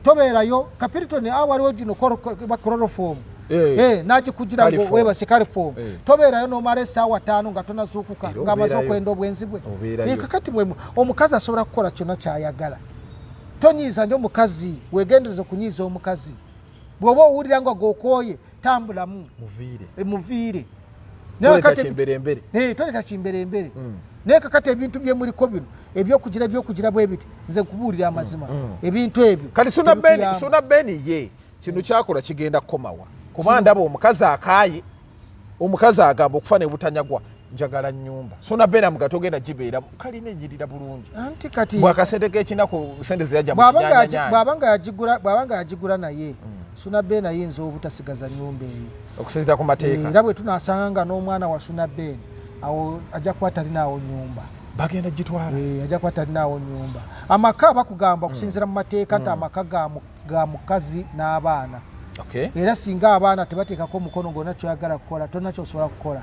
Tobeerayo kapiriton, waliwo gino chloroform. Nagikugira ngo Caliform. webase caliform. Tobeerayo nomala esaawa 5 nga tonazuukuka Era ng'amaze obeerayo. okwenda obwenzi bwe. Obeerayo. Kakati mwe omukazi asobola kukola kyonna kyayagala. Tonyiiza nnyo omukazi, wegendereze okunyiiza omukazi. Bw'oba owulira nga gwokooye, tambulamu. Muviire. Muviire. Toleta kimberembere. Toleta kimberembere. Naye kakati ebintu byemuliko bino ebyokugira bwe biti, nze nkubuulira amazima, ebintu ebyo Kati Suna Ben, tebikuyamba. Suna Ben ye kino kyakola kigenda kukomawa? Kuba ndaba omukazi akaaye, omukazi agamba okufa ne butanyagwa, njagala nnyumba. Suna Ben amuga togenda gibeera, kalina enyirira bulungi. Anti kati Bwakasente k'ekinaku, sente zeyajja mu kinyanyanya. Bw'aba nga yagigula naye, Suna Ben ayinza obutasigaza nnyumba eyo. Okusinziira ku mateeka. Era bwe tunasanga nga n'omwana wa Suna Ben awo, ajja kuba talinaawo nyumba. Bagenda gitwala. Ajja kuba talinaawo nyumba. Amaka bakugamba okusinziira mu mateeka nti amaka ga mukazi n'abaana. Era singa abaana tebateekako omukono gwonna, kyoyagala kukola tolina kyosobola kukola.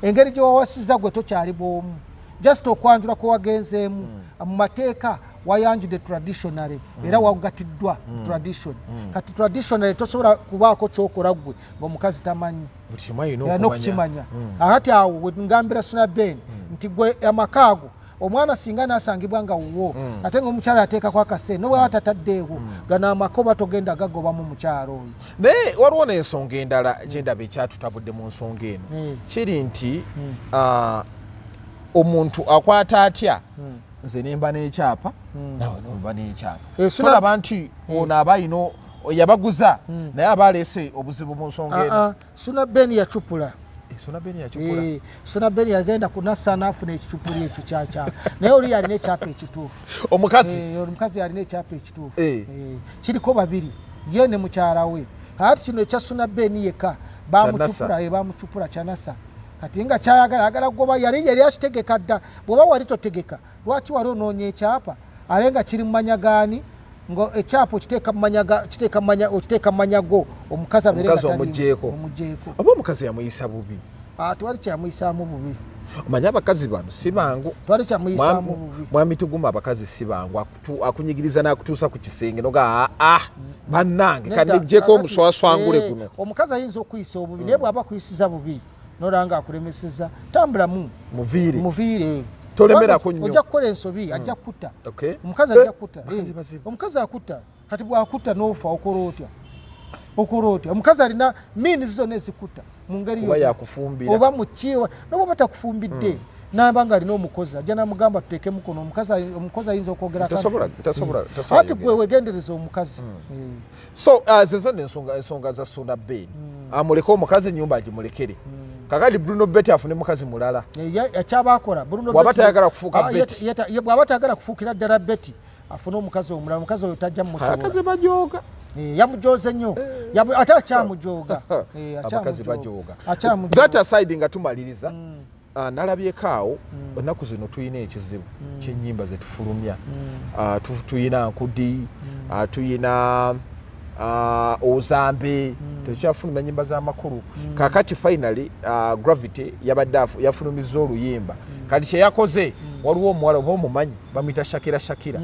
Engeri gye wawasiza gwe tokyali bwomu, just okwanjula kwe wagenzeemu mu mateeka wayanjudde traditionally, era wagatiddwa tradition. Kati traditionally tosobola kubaako kyokola gwe ng'omukazi tamanyi. Buli kimu alina Era okumanya. N'okukimanya. Akati awo we ngambira Suna Ben nti gwe amaka ago Omwana singa nasangibwa nga wuwo, ate nga omukyala ateekako akasente, nobwaba tataddeewo, gano amakoba togenda gagobamu mukyalo oyo. Naye waliwo n'ensonga endala gyendaba ekyatutabudde mu nsonga eno. Kiri nti omuntu akwata atya, nze nemba n'ekyapa, nawe nomba n'ekyapa? Tolaba nti ono aba ayina yabaguza, naye aba aleese obuzibu mu nsonga eno? Suna Ben yacupula. Suna Ben yacupula. Suna Ben yagenda kunasa n'afuna ekicupuli ekyo kyakyapa, naye oli yalina ekyapa ekituufu. Omukazi? Omukazi yalina ekyapa ekituufu. Kiriko babiri, ye ne mukyala we. Kati kino ekya Suna Ben yekka bamucupula, bamucupula kyanasa. Kati nga kyayagala agala kugoba, yali akitegeka dda. Bw'oba wali totegeka, lwaki wali onoonya ekyapa ate nga kiri mu manya gaani, nga ekyapa okiteeka mu manya go, omukazi abeere nga omugjeeko? Omugjeeko. Oba omukazi yamuyisa bubi? Tewali kyamuyisaamu bubi. Omanyi abakazi bano si bangu. Twali kyamuyisaamu bubi. Mwami Tuguma, abakazi si bangu. Akunyigiriza n'akutuusa ku kisenge noga, aa bannange, kanejjeko omuswaswangule guno. Omukazi ayinza okuyisa obubi, naye bw'aba akuyisiza bubi nolaba nga akulemeseza, tambulamu. Muviire. Muviire. Tolemerako nnyo. Ojja kukola ensobi, ajja kutta. Omukazi ajja kutta. Omukazi akutta. Kati bwakutta n'ofa, okola otya? Okola otya? Omukazi alina means zonna ezikutta mu ngeri yakufumbira. Oba mukiwa noba takufumbidde, naba nga alina omukozi, ajja namugamba tuteeke mukono. Omukozi ayinza okwogera ati gwe wegendereza omukazi. So ze zonna ensonga za Suna Ben. Amuleke omukazi, enyumba agimulekere. Kakati Bruno Betty afune mukazi mulala. Ekyabakola. Bwaba tayagala kufuuka Betty. Bwaba tayagala kufuukira ddala Betty, afune omukazi omulala. Omukazi oyo tajja mumusobola. Bajoga. Yamujoze nnyo, ate akyamujoga. Abakazi bajoga. That aside, nga tumaliriza, nalabyeko awo ennaku zino tulina ekizibu kyenyimba zetufulumya. Tuyina nkudi, tuyina ozambe, tetukyafulumya nyimba z'amakulu. Kakati finally Gravity yabadde yafulumiza oluyimba. Kati kyeyakoze, waliwo omuwala oba omumanyi, bamuyita Shakira Shakira.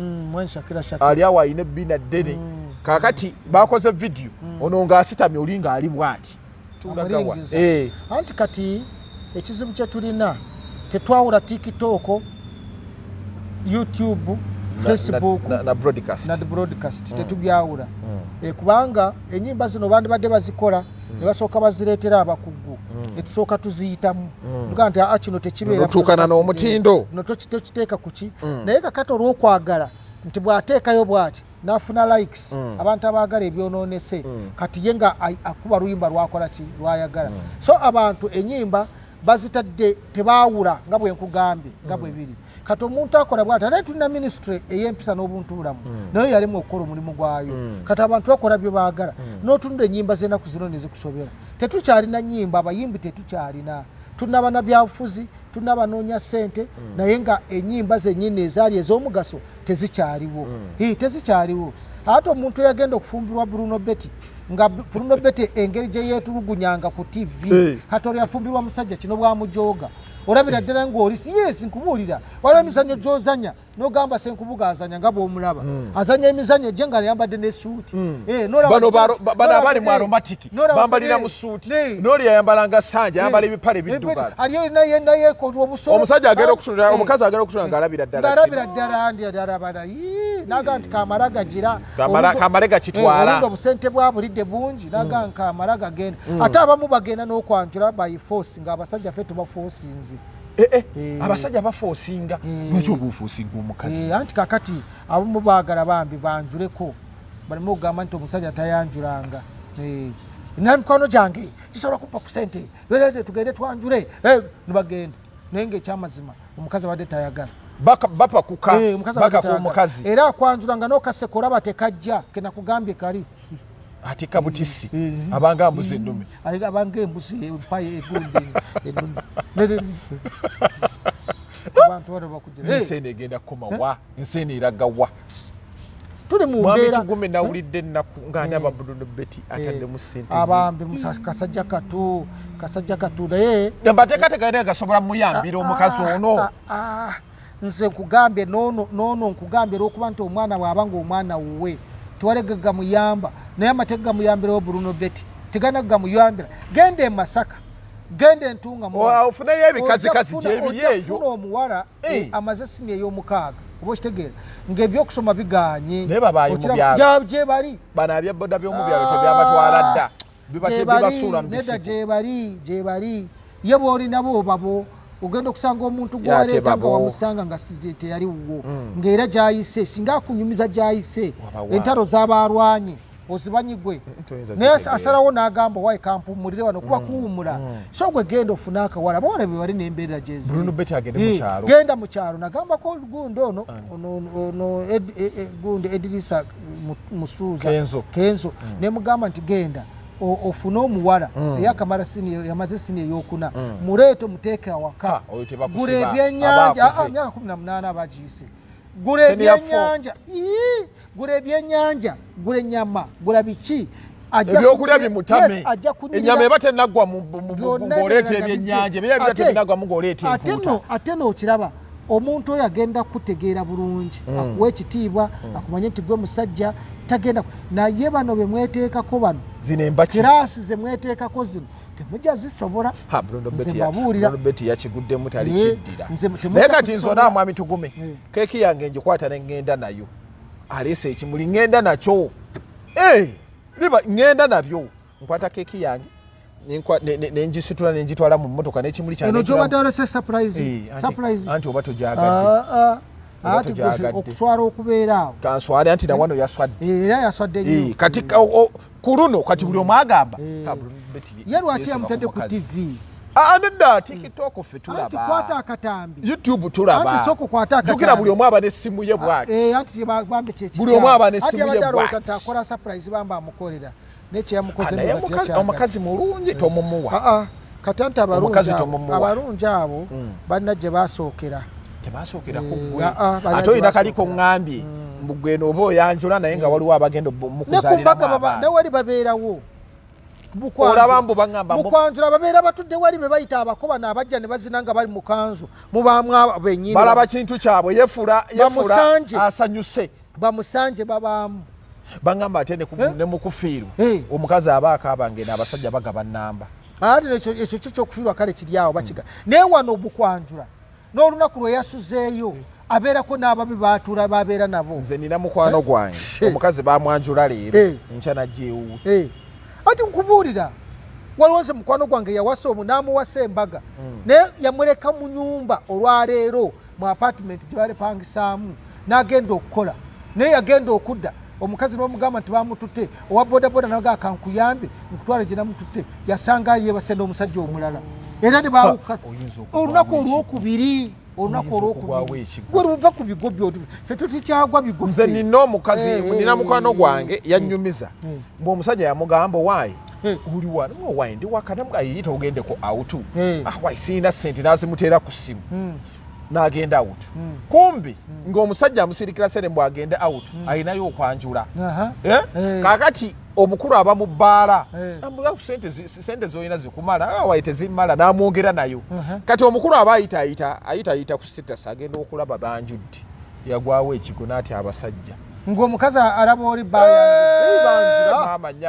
Ali awo alina ebbina ddene. Kakati bakoze vidiyo, ono ng'asitamye, oli ng'ali bwati. Anti kati ekizibu kyetulina, tetwawula TikTok, YouTube, Facebook na broadcast. Na broadcast tetubyawula. Kubanga enyimba zino bandibadde bazikola ne basooka bazireetera abakugu, netusooka tuziyitamu, tugaa nti aa kino tekibeera tuukana n'omutindo. No tokiteeka kuki. Naye kakati olw'okwagala nti bw'ateekayo bw'ati n'afuna likes, abantu abaagala ebyonoonese, kati ye nga akuba luyimba lwakola ki lwayagala. So abantu enyimba bazitadde tebaawula, nga bwe nkugambye, nga bwe biri. Kati omuntu akola bwati, ate tulina minisitule ey'empisa n'obuntu bulamu, naye yalimu okukola omulimu gwayo. Kati abantu bakola bye baagala, n'otunula ennyimba z'ennaku zino ne zikusobera. Tetukyalina nnyimba, abayimbi tetukyalina, tunaba na byabufuzi, tunabanoonya ssente, naye nga ennyimba zennyini ezaali ez'omugaso tezikyaliwo. Tezikyaliwo. Ate omuntu eyagenda okufumbirwa Bruno Betty, nga Bruno Betty engeri gye yeetulugunyanga ku TV, kati olwo yafumbirwa musajja kino bwamujoga, olabira ddala ng'oli yes. Nkubuulira, waliwo emizannyo gy'ozanya nogamba Senkubuga azanya nga bw'omulaba azanya emizannyo gye nga yambadde n'esuuti. Bano abali mu aromatic bambalira mu suuti, n'oli yayambalanga sanja, ayambala ebipale biddugala. Aliyo naye obusolo. Omusajja agenda okutunula, omukazi agenda okutunula ng'alabira ddala. Ng'alabira ddala ndi alabala naga nti kamala gagira. Kamale gakitwala. Olundi obusente bwa bulidde bungi, naga nkamala gagenda. Ate abamu bagenda n'okwanjula by force, ng'abasajja ffe tubaforcinze. Abasajja baforcinga. Lwaki oba oforcinga omukazi? Anti kakati abamu baagala bambi banjuleko, baleme okugamba nti omusajja tayanjulanga. Nina mikwano gyange kisobola kumpa ku sente, tugende twanjule, nibagenda, naye ngaekyamazima omukazi abadde tayagala. Bapakuka bakaka omukazi. Era akwanjula nga nokaseko olaba tekajja kenakugambye kali. Atika butisi, abanga mbuzi ennume. Abanga embuzi empaye egundi ennume. Abantu bano bakugira. Ensi eno egenda kukoma wa? Ensi eno eraga wa? Tuli mu Mwami mbeera. Tugume, nawulidde ennaku nga ndaba Bruno Betty ataddemu ssente ze. Abambi kasajja katu, kasajja katu, naye Amateeka tegalina gasobola muyambira omukazi ono. Nze nkugambye noono noono, nkugambye olwokuba nti omwana bw'aba nga omwana wuwe tewali gamuyamba, naye amateeka gamuyambirawo. Bruno Betty tegana gamuyambira. Genda e Masaka Genda entunga ofuneyo ebikazikazi gyebiri eyo. Omuwala amaze siniya ey'omukaaga, oba okitegeera ng'ebyokusoma biganye. Naye babayi mu byalo gye bali. Bano abya boda by'omu byalo tebyabatwala dda, bibasuula mu Nedda, gye bali, gye bali. Ye bw'olinabo babo ogenda okusanga omuntu gwaleeta nga wamusanga nga teyali wuwo, ng'era gyayise singa akunyumiza gyayise entalo z'abalwanye ozibanyi gwe, naye asalawo n'agamba, "Wayi, kampumulire wano," kuba kuwumula. So gwe genda ofune akawala, bawala be bali n'embeerera gyeziri. Genda mu kyalo, nagambako gundi ono ono gundi Edirisa Musuuza Kenzo, nemugamba nti genda ofune omuwala eyakamala siniya, yamaze siniya eyokuna, muleete muteeke awaka, gula ebyenyanja, myaka 18 abagiyise, gula ebyenyanja, gula ebyenyanja, gula ennyama, gula biki. Ebyokulya bimutame, ennyama eba tenaggwa ng'oleeta ebyenyanja, ebyebya tebinaggwamu ng'oleeta empuuta. Ate nookiraba omuntu oyo agenda kutegeera bulungi, akuwa ekitiibwa, akumanye nti gwe musajja, tagenda. Naye bano bemweteekako bano, zino embaki kiraasi zemweteekako zino temujja zisobola. Nze mbabuulira, Betty yakiguddemu, tali kiddira. Naye kati nzona mwami Tugume, keeki yange ngikwata neŋŋenda nayo, aleese ekimuli, ŋŋenda nakyo, liba ŋŋenda nabyo, nkwata keeki yange nengisitula nengitwala mu mmotoka n'ekimuli. Kyange gyobadde olese surprise. Surprise. Anti oba tojagadde. Anti okuswala okubeera awo. Kanswale, anti nawano yaswadde. Era yaswadde nnyo. Kati ku luno kati buli omu agamba Ye lwaki yamutadde ku TV? Nedda, TikTok ffe tulaba. Anti kwata akatambi. YouTube tulaba. Anti sooka okwate akatambi. Jjukira buli omu aba n'essimu ye bw'ati. Anti bambi kye. Buli omu aba n'essimu ye bw'ati. Akola surprise, bamba amukolera nekyeyamukoze. Naye omukazi mulungi tomumuwa. Kati anti abalungi abo balina gye basookera. Tebasookera ku ggwe, ate olina kaliko ŋŋambye mbu gweno oba oyanjula, naye nga waliwo abagenda mukuzaaliramu abaana. Newali babeerawo. Olaba mbu baŋŋamba Mukwanjula babeera batudde wali, be bayita abakoba n'abajja ne bazina nga bali mu kanzu, mubaamu benyini. Balaba kintu kyabwe, yefula yefula asanyuse. Bamusanje babaamu. Baŋŋamba ate ne mukufiirwa omukazi aba akaaba ngeno abasajja bagaba namba. Ate ekyo kyo kyokufiirwa kale kiri awo bakiga, naye wano bukwanjula n'olunaku lwe yasuzeeyo abeerako n'ababi batuula babeera nabo. Nze nina mukwano gwange, omukazi bamwanjula leero, enkya najja ewuwe. Ati nkubuulira, waliwo nze mukwano gwange yawasa omu n'amuwasa embaga, naye yamuleka mu nyumba olwaleero mu apartment gye balepangisaamu, n'agenda okukola, naye yagenda okudda omukazi n'omugamba nti bamututte owa bodaboda, naga kankuyambe nkutwale gye namututte, yasanga yebase n'omusajja omulala era ne bawuka olunaku olwokubiri, olunaku olwokubiri. Gwe luva ku bigo byo, ffe tutukyagwa bigo. Nze nina omukazi, nina mukwano gwange yanyumiza mbu omusajja yamugamba, "Owaayi, oli wano?" "Owaayi, ndi waka." Namugayiyita, "Ogendeko out." "Ah, waayi, sirina sente." Nazimuteera ku ssimu, n'agenda out. Kumbi ng'omusajja amusirikira sente mbu agende out, alinayo okwanjula. Kaakati omukulu aba mu bbaala, "Sente zolina zikumala?" "Ah, wayi, tezimala." N'amwogera nayo. Kati omukulu aba ayitaayita ayitaayita ku status, agenda okulaba banjudde, yagwawo ekigo n'ati abasajja. Ng'omukazi alaba oli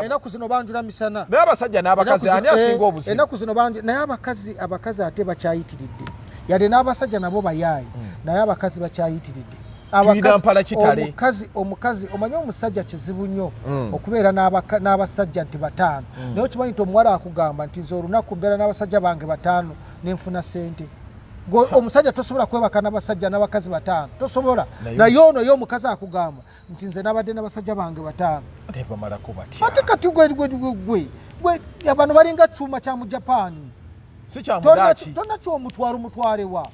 enaku zino banjula misana. Naye abasajja n'abakazi ani asinga obuzibu? Enaku zino banjula, naye abakazi ate bakyayitiridde, yadde n'abasajja nabo bayaayi, naye abakazi bakyayitiridde. Tuyina mpala kitale. Omukazi omanyi omusajja kizibu nnyo okubeera n'abasajja nti bataano, naye okimanyi nti omuwala akugamba nti nze olunaku mbeera n'abasajja bange bataano nenfuna sente. Gwe omusajja tosobola kwebaka n'abasajja n'abakazi bataano, tosobola. Naye ono ye omukazi akugamba nti nze nabadde n'abasajja bange bataano. Naye bamalako batya? Ate kati gwe gwe gwe gwe gwe bano balinga kyuma kya mu Japaani. Si kyamudaaki. Tonna omutwalo, omutwalewa,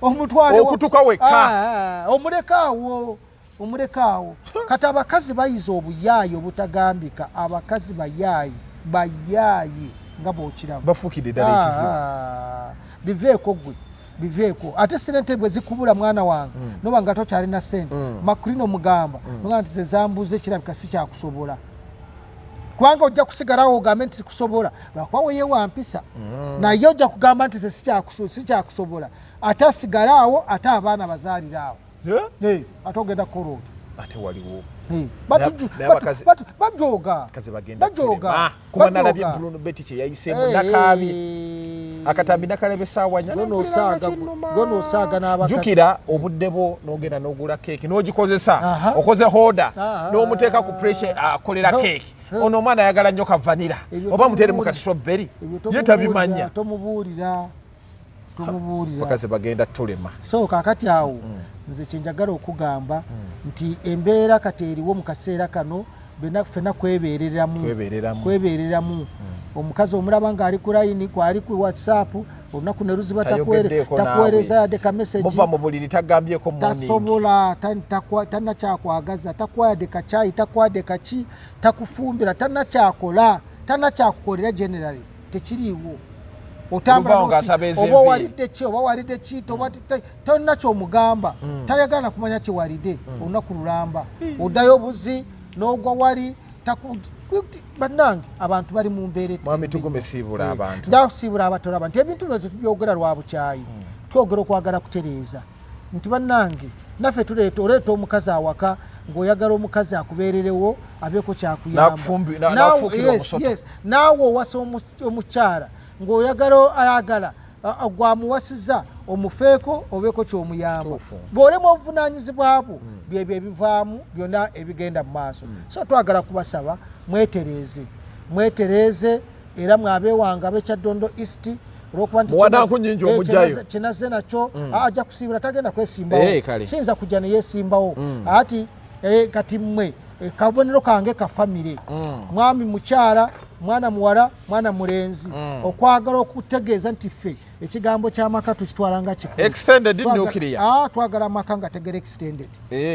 omutwale wa? Okutuka wekka. Ah, omulekaawo, omulekaawo. Kati abakazi bayiza obuyaayi obutagambika, abakazi bayaayi, bayaayi nga bwokiraba. Bafuukidde ddala ekizibu. Ah, biveeko gwe, biveeko. Ate sente bwe zikubula, mwana wange, noba nga tokyalina sente, makulino mugamba noga nti zezambuza ekirabika si kyakusobola, kubanga ojja kusigalawo ogambe nti sikusobola lwakuba weyewa mpisa, naye ojja kugamba nti ze sikyakusobola, ate asigale awo, ate abaana bazaalire awo. Eh? Ate ogenda kukola otyo. Ate waliwo Naye bajoga. Kazi bagenda Bajoga. kulema. Kuba nalabye Bajoga. Bruno Betty kye yayiseemu, nakaabye. Akatambi nakalaba essaawa nnya. Gwe Nempulira nga n'osaaga kinnuma. gwe n'osaaga n'abakazi. Jjukira obudde bwo n'ogenda n'ogula keeki n'ogikozesa. Okoze hoda n'omuteeka ku pressure akolera keeki. Ono omwana ayagala nnyo ka vanilla Ebyo oba muteeremu ka tomubuulira. strawberry. Ebyo Ye tomubuulira, tabimanya. Tomubuulira, tomubuulira. Bakazi bagenda tulema. So kakati awo nze kyenjagala okugamba nti embeera kati eriwo mu kaseera kano, ffenna kwebeereramu. Kwebeereramu. Kwebeereramu. Omukazi omulaba ng'ali ku layini, kwali ku WhatsApp, olunaku ne luziba Tayogeddeeko takuweereza naawe. yadde ka message. Muva mu buliri tagambyeko morning. Tasobola, tannakyakwagaza, takuwadde kacyayi, takuwadde kaki, takufumbira, tannakyakola, tannakyakukolera. Generally tekiriiwo. Otambula Oluvaawo ng'asaba oba ez'enviiri. walidde ki, oba walidde ki, tolina kyomugamba, tayagala na kumanya kyewalidde. Olunaku lulamba oddayo obuzi n'ogwa wali. Bannange, abantu bali mu mbeera Mwami Tugume, siibula abantu. Nja kusiibula abatolaba nti ebintu bino tetubyogera lwa bukyayi, twogera okwagala kutereeza nti bannange naffe tuleeta, oleeta omukazi awaka ng'oyagala omukazi akubeererewo, abeeko kyakuyamba. N'akufuukira omusota. Yes. Naawe owasa omukyala ng'oyagala, ayagala gwamuwasiza omufeeko, obeeko kyomuyamba. Bw'olema obuvunaanyizibwa bwo, byebyo ebivaamu byonna ebigenda mu maaso. So twagala kubasaba mwetereeze, mwetereeze. Era mwabeewanga ab'ekyaddondo East, olwokuba nti Muwananku nnyingi omugjayo. Kyenazze nakyo, ajja kusiibula, tagenda kwesimbawo. Kale. Siyinza kujja neyesimbawo ati kati mmwe kabonero kange ka famire, mwami, mukyala, mwana muwala, mwana mulenzi, okwagala okutegeeza nti ffe ekigambo ky'amaka tukitwala nga kikulu. Extended nuclear. Twagala amaka nga tegera extended,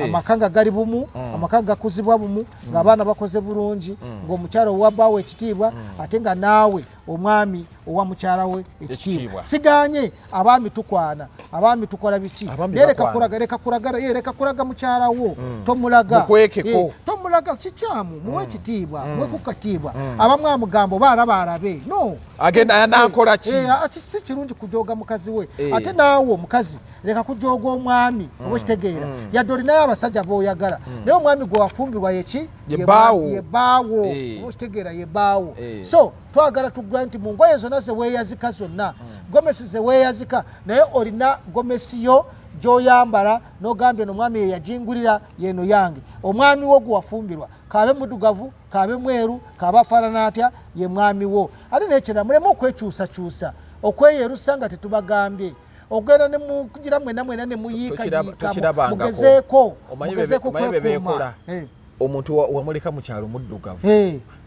amaka nga gali bumu, amaka nga gakuzibwa bumu, ng'abaana bakoze bulungi, ng'omukyala owa bbaawe ekitiibwa, ate nga naawe omwami owa mukyala we ekitiibwa. Ekitiibwa. Siganye abaami tukwana, abaami tukola biki, Abaami naye leka bakwana. kulaga, leka kulaga, leka kulaga mukyala wo, tomulaga. Mukwekeko. Tomulaga, kikyamu. Muwe ekitiibwa, muwe ku katiibwa. Abamu amugamba oba alaba alabe no. Agenda anaakola ki? Si kirungi kujoga mukazi we. Ate naawe omukazi leka kujoga omwami, oba okitegeera, yadde olinayo abasajja boyagala, naye omwami gwe wafumbirwa yeki? Ye bbaawo. Ye bbaawo. Oba okitegeera, ye bbaawo. So twagala tugula nti mu ngoye zonna zeweeyazika zonna, gomesi zeweeyazika, naye olina gomesi yo gy'oyambala n'ogambye no omwami ye yagingulira, yeno yange. Omwami wo gwe wafumbirwa, kabe muddugavu, kabe mweru, kabe afaanana atya, ye mwami wo. Ate nekirala, muleme okwekyusakyusa, okweyerusa nga tetubagambye, okugenda nemugira mwena mwena nemuyiikayiika. Tokirabangako. Mugezeeko, Omanyi mugezeeko omanyi be kwekuuma. beekola? Omuntu wamuleka mu kyalo muddugavu.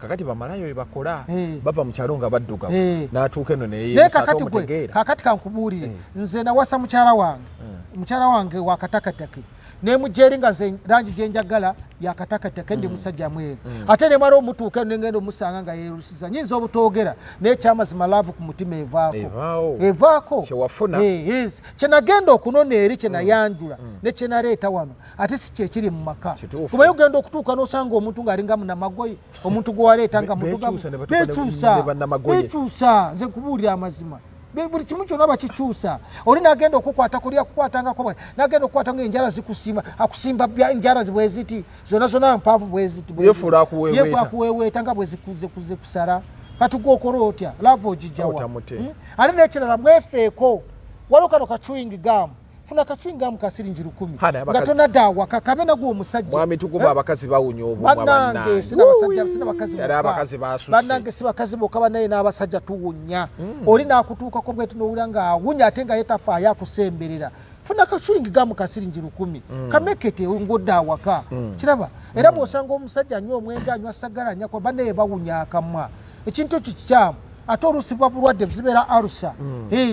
Kakati bamalayo bye bakola, bava mu kyalo nga baddugavu, n'atuuka eno Naye neyeyerusa ate kakati gwe omutegeera. Kakati kankubuulire, nze nawasa mukyala wange, mukyala wange wakatakatake, nemujja eri nga nze langi gyenjagala yakatakatake, ndi musajja mweru, ate nemala omutuuka eno nengenda omusanga nga yerusiza, nyinza obutoogera, naye kyamazima love ku mutima evaako. Evaawo. Evaako. Kyewafuna. Yes. Kyenagenda okunona eri, kyenayanjula ne kyenaleeta wano ate si kyekiri mu maka. Kuba ogenda okutuuka n'osanga omuntu ng'alinga munamagoye, omuntu gwewaleeta nga muddugavu. Beekyusa ne batuuka Beekyusa. ne bannamagoye. Beekyusa. Nze nkubuulira amazima, buli kimu kyonna bakikyusa. Oli nagenda okukwata kuli akukwatangako bwe nagenda okukwata nga enjala zikusimba, akusimba enjala bweziti zonna zonna mpanvu bweziti bweziti. Yefuula akuweeweeta. Yefuula akuweeweeta nga bwezikuze kuze kusala. Kati gwe okola otya? Love ogijjawa? Otamute. Ate nekirala, mwefeeko, waliwo kano ka chewing gum, funa ka chewing gum ka siringi 1000 Hana, nga tonadda awaka, kabe nagwe omusajja. Mwami Tuguba, abakazi bawunya obumwa. Bannange, sina basajja, sina bakazi Era bokka. abakazi basuse. Bannange, si bakazi bokka, bannaye n'abasajja tuwunya. Oli n'akutuukako bwetu nowulira ng'awunya, ate nga ye tafaayo akusemberera. Funa ka chewing gum ka siringi 1000, kamekete ng'odda awaka. Kiraba era bw'osanga omusajja anywa omwenge, anywa sagala, anywa, bannaye bawunya akamwa, ekintu ekyo kikyamu. Ate oluusi bwa bulwadde, zibeera ulcer.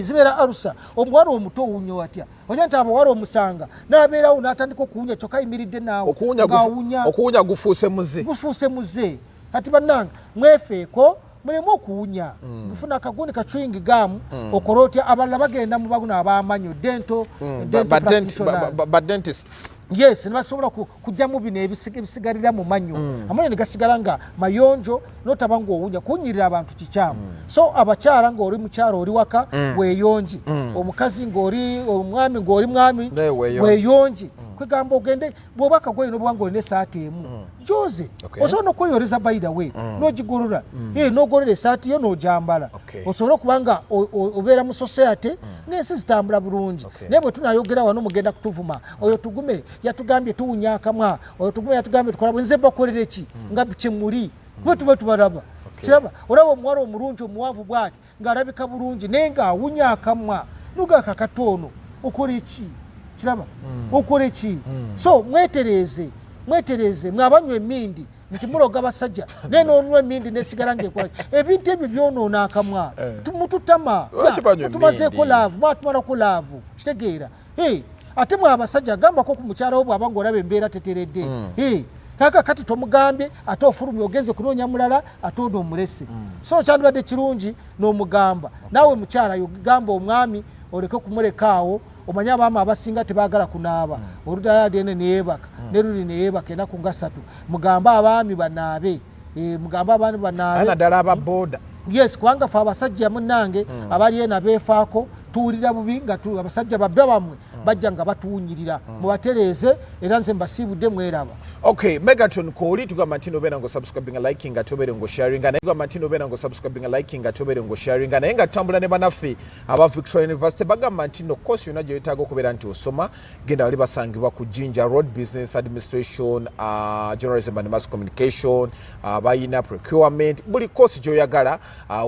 Zibeera ulcer. Omuwala omuto owunya watya? Onya nti abawala omusanga n'abeerawo n'atandika okuwunya, kyokka ayimiridde naawe Okuwunya ng'awunya. Okuwunya gufuuse muze. Gufuuse muze. Kati bannange, mwefeeko, muleme okuwunya. Nfuna akagundi ka chewing gum, okola otya? Abalala bagenda mu baguno ab'amanyo, dental practitioners. Ba dentists. Yes, nebasobola kujjamu bino ebisigalira mu mannyo, amanyo ne gasigala nga mayonjo, notaba ng'owunya. Kuwunyirira abantu kikyamu. So abakyala, ng'oli mukyala oli waka, weeyonje. Omukazi ng'oli omwami, ng'oli mwami, Naye weeyonje. weeyonje. Kwegamba ogende bw'oba akagoye n'obuwanga olina esaati emu gyoze. Osobola n'okweyoleza, by the way, n'ogigolola. Eh, n'ogolola esaati yo n'ogyambala, osobole okuba nga obeera mu society n'ensi zitambula bulungi. Naye bwe tunayogera wano mugenda kutuvuma, oyo Tugume yatugambye tuwunya akamwa, oyo Tugume yatugambye tukola bwe. Nze bakolera ki nga kyemuli? Kuba tuba tubalaba. Kiraba, olaba omuwala omulungi omuwanvu bwati ng'alabika bulungi naye ng'awunya akamwa, nugaka katoono, okola eki? Kiraba, okola eki? So mwetereeze, mwetereeze. Mwabanywa emindi nti muloga basajja, naye n'onywa emindi nesigala ngaekola ebintu ebyo byonoona akamwa. Mututama. Lwaki banywa Mutumazeeko emindi? Love, mwatumalako love, kitegeera? Hey, ate mwe abasajja, gambako ku mukyala wo bw'aba ng'olaba embeera teteredde. Hey, kaka kati tomugambye, ate ofulumye ogenze kunoonya mulala, ate ono omulese. So kyandibadde kirungi n'omugamba. Naawe mukyala, gamba omwami oleke kumulekaawo. Omanye abaami abasinga tebaagala kunaaba, oluddayo agende neyeebaka, ne luli neyeebaka enaku nga 3. Mugambe abaami banaabe. Eh, mugambe abaami banaabe. Naddala aba boda. Yes, kubanga fe abasajja munnange abali eno abeefaako tuwulira bubi nga abasajja babbe bammwe bajja nga batuwunyirira. Mubatereeze, era nze mbasiibudde, mweraba. Okay, Megatron kwoli tugamba nti nobeera ngo subscribing, liking, ate obeere ngo sharing. Naye tugamba nti nobeera ngo subscribing, liking, ate obeere ngo sharing. Naye nga tutambula ne banaffe aba Victoria University, bagamba nti no course yonna gyoyetaaga okubeera nti osoma, genda wali, basangibwa ku Jinja Road. Business administration, journalism and mass communication, bayina procurement, buli course gyoyagala,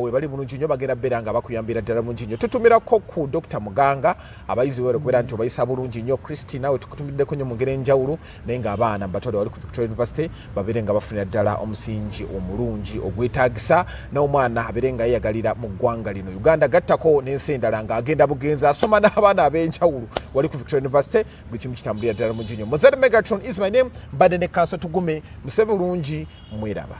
we bali bulungi nnyo, bagenda beera nga bakuyambira ddala bulungi nnyo. Tutumirako ku Dr Muganga, abayizi were okubeera nti obayisa bulungi nnyo. Christina, we tukutumiddeko nnyo mu ngeri enjawulo, naye ng'abaana mbatwale wali ku Victoria University, babeere nga bafunira ddala omusingi omulungi ogwetaagisa n'omwana abeere nga yeyagalira mu ggwanga lino Uganda, gattako n'ensi endala, ng'agenda bugenzi asoma n'abaana ab'enjawulo wali ku Victoria University. Buli kimu kitambulira ddala mu nnyo. Mozere Megatron is my name, mbadde ne Kanso Tugume. Muse bulungi, mweraba.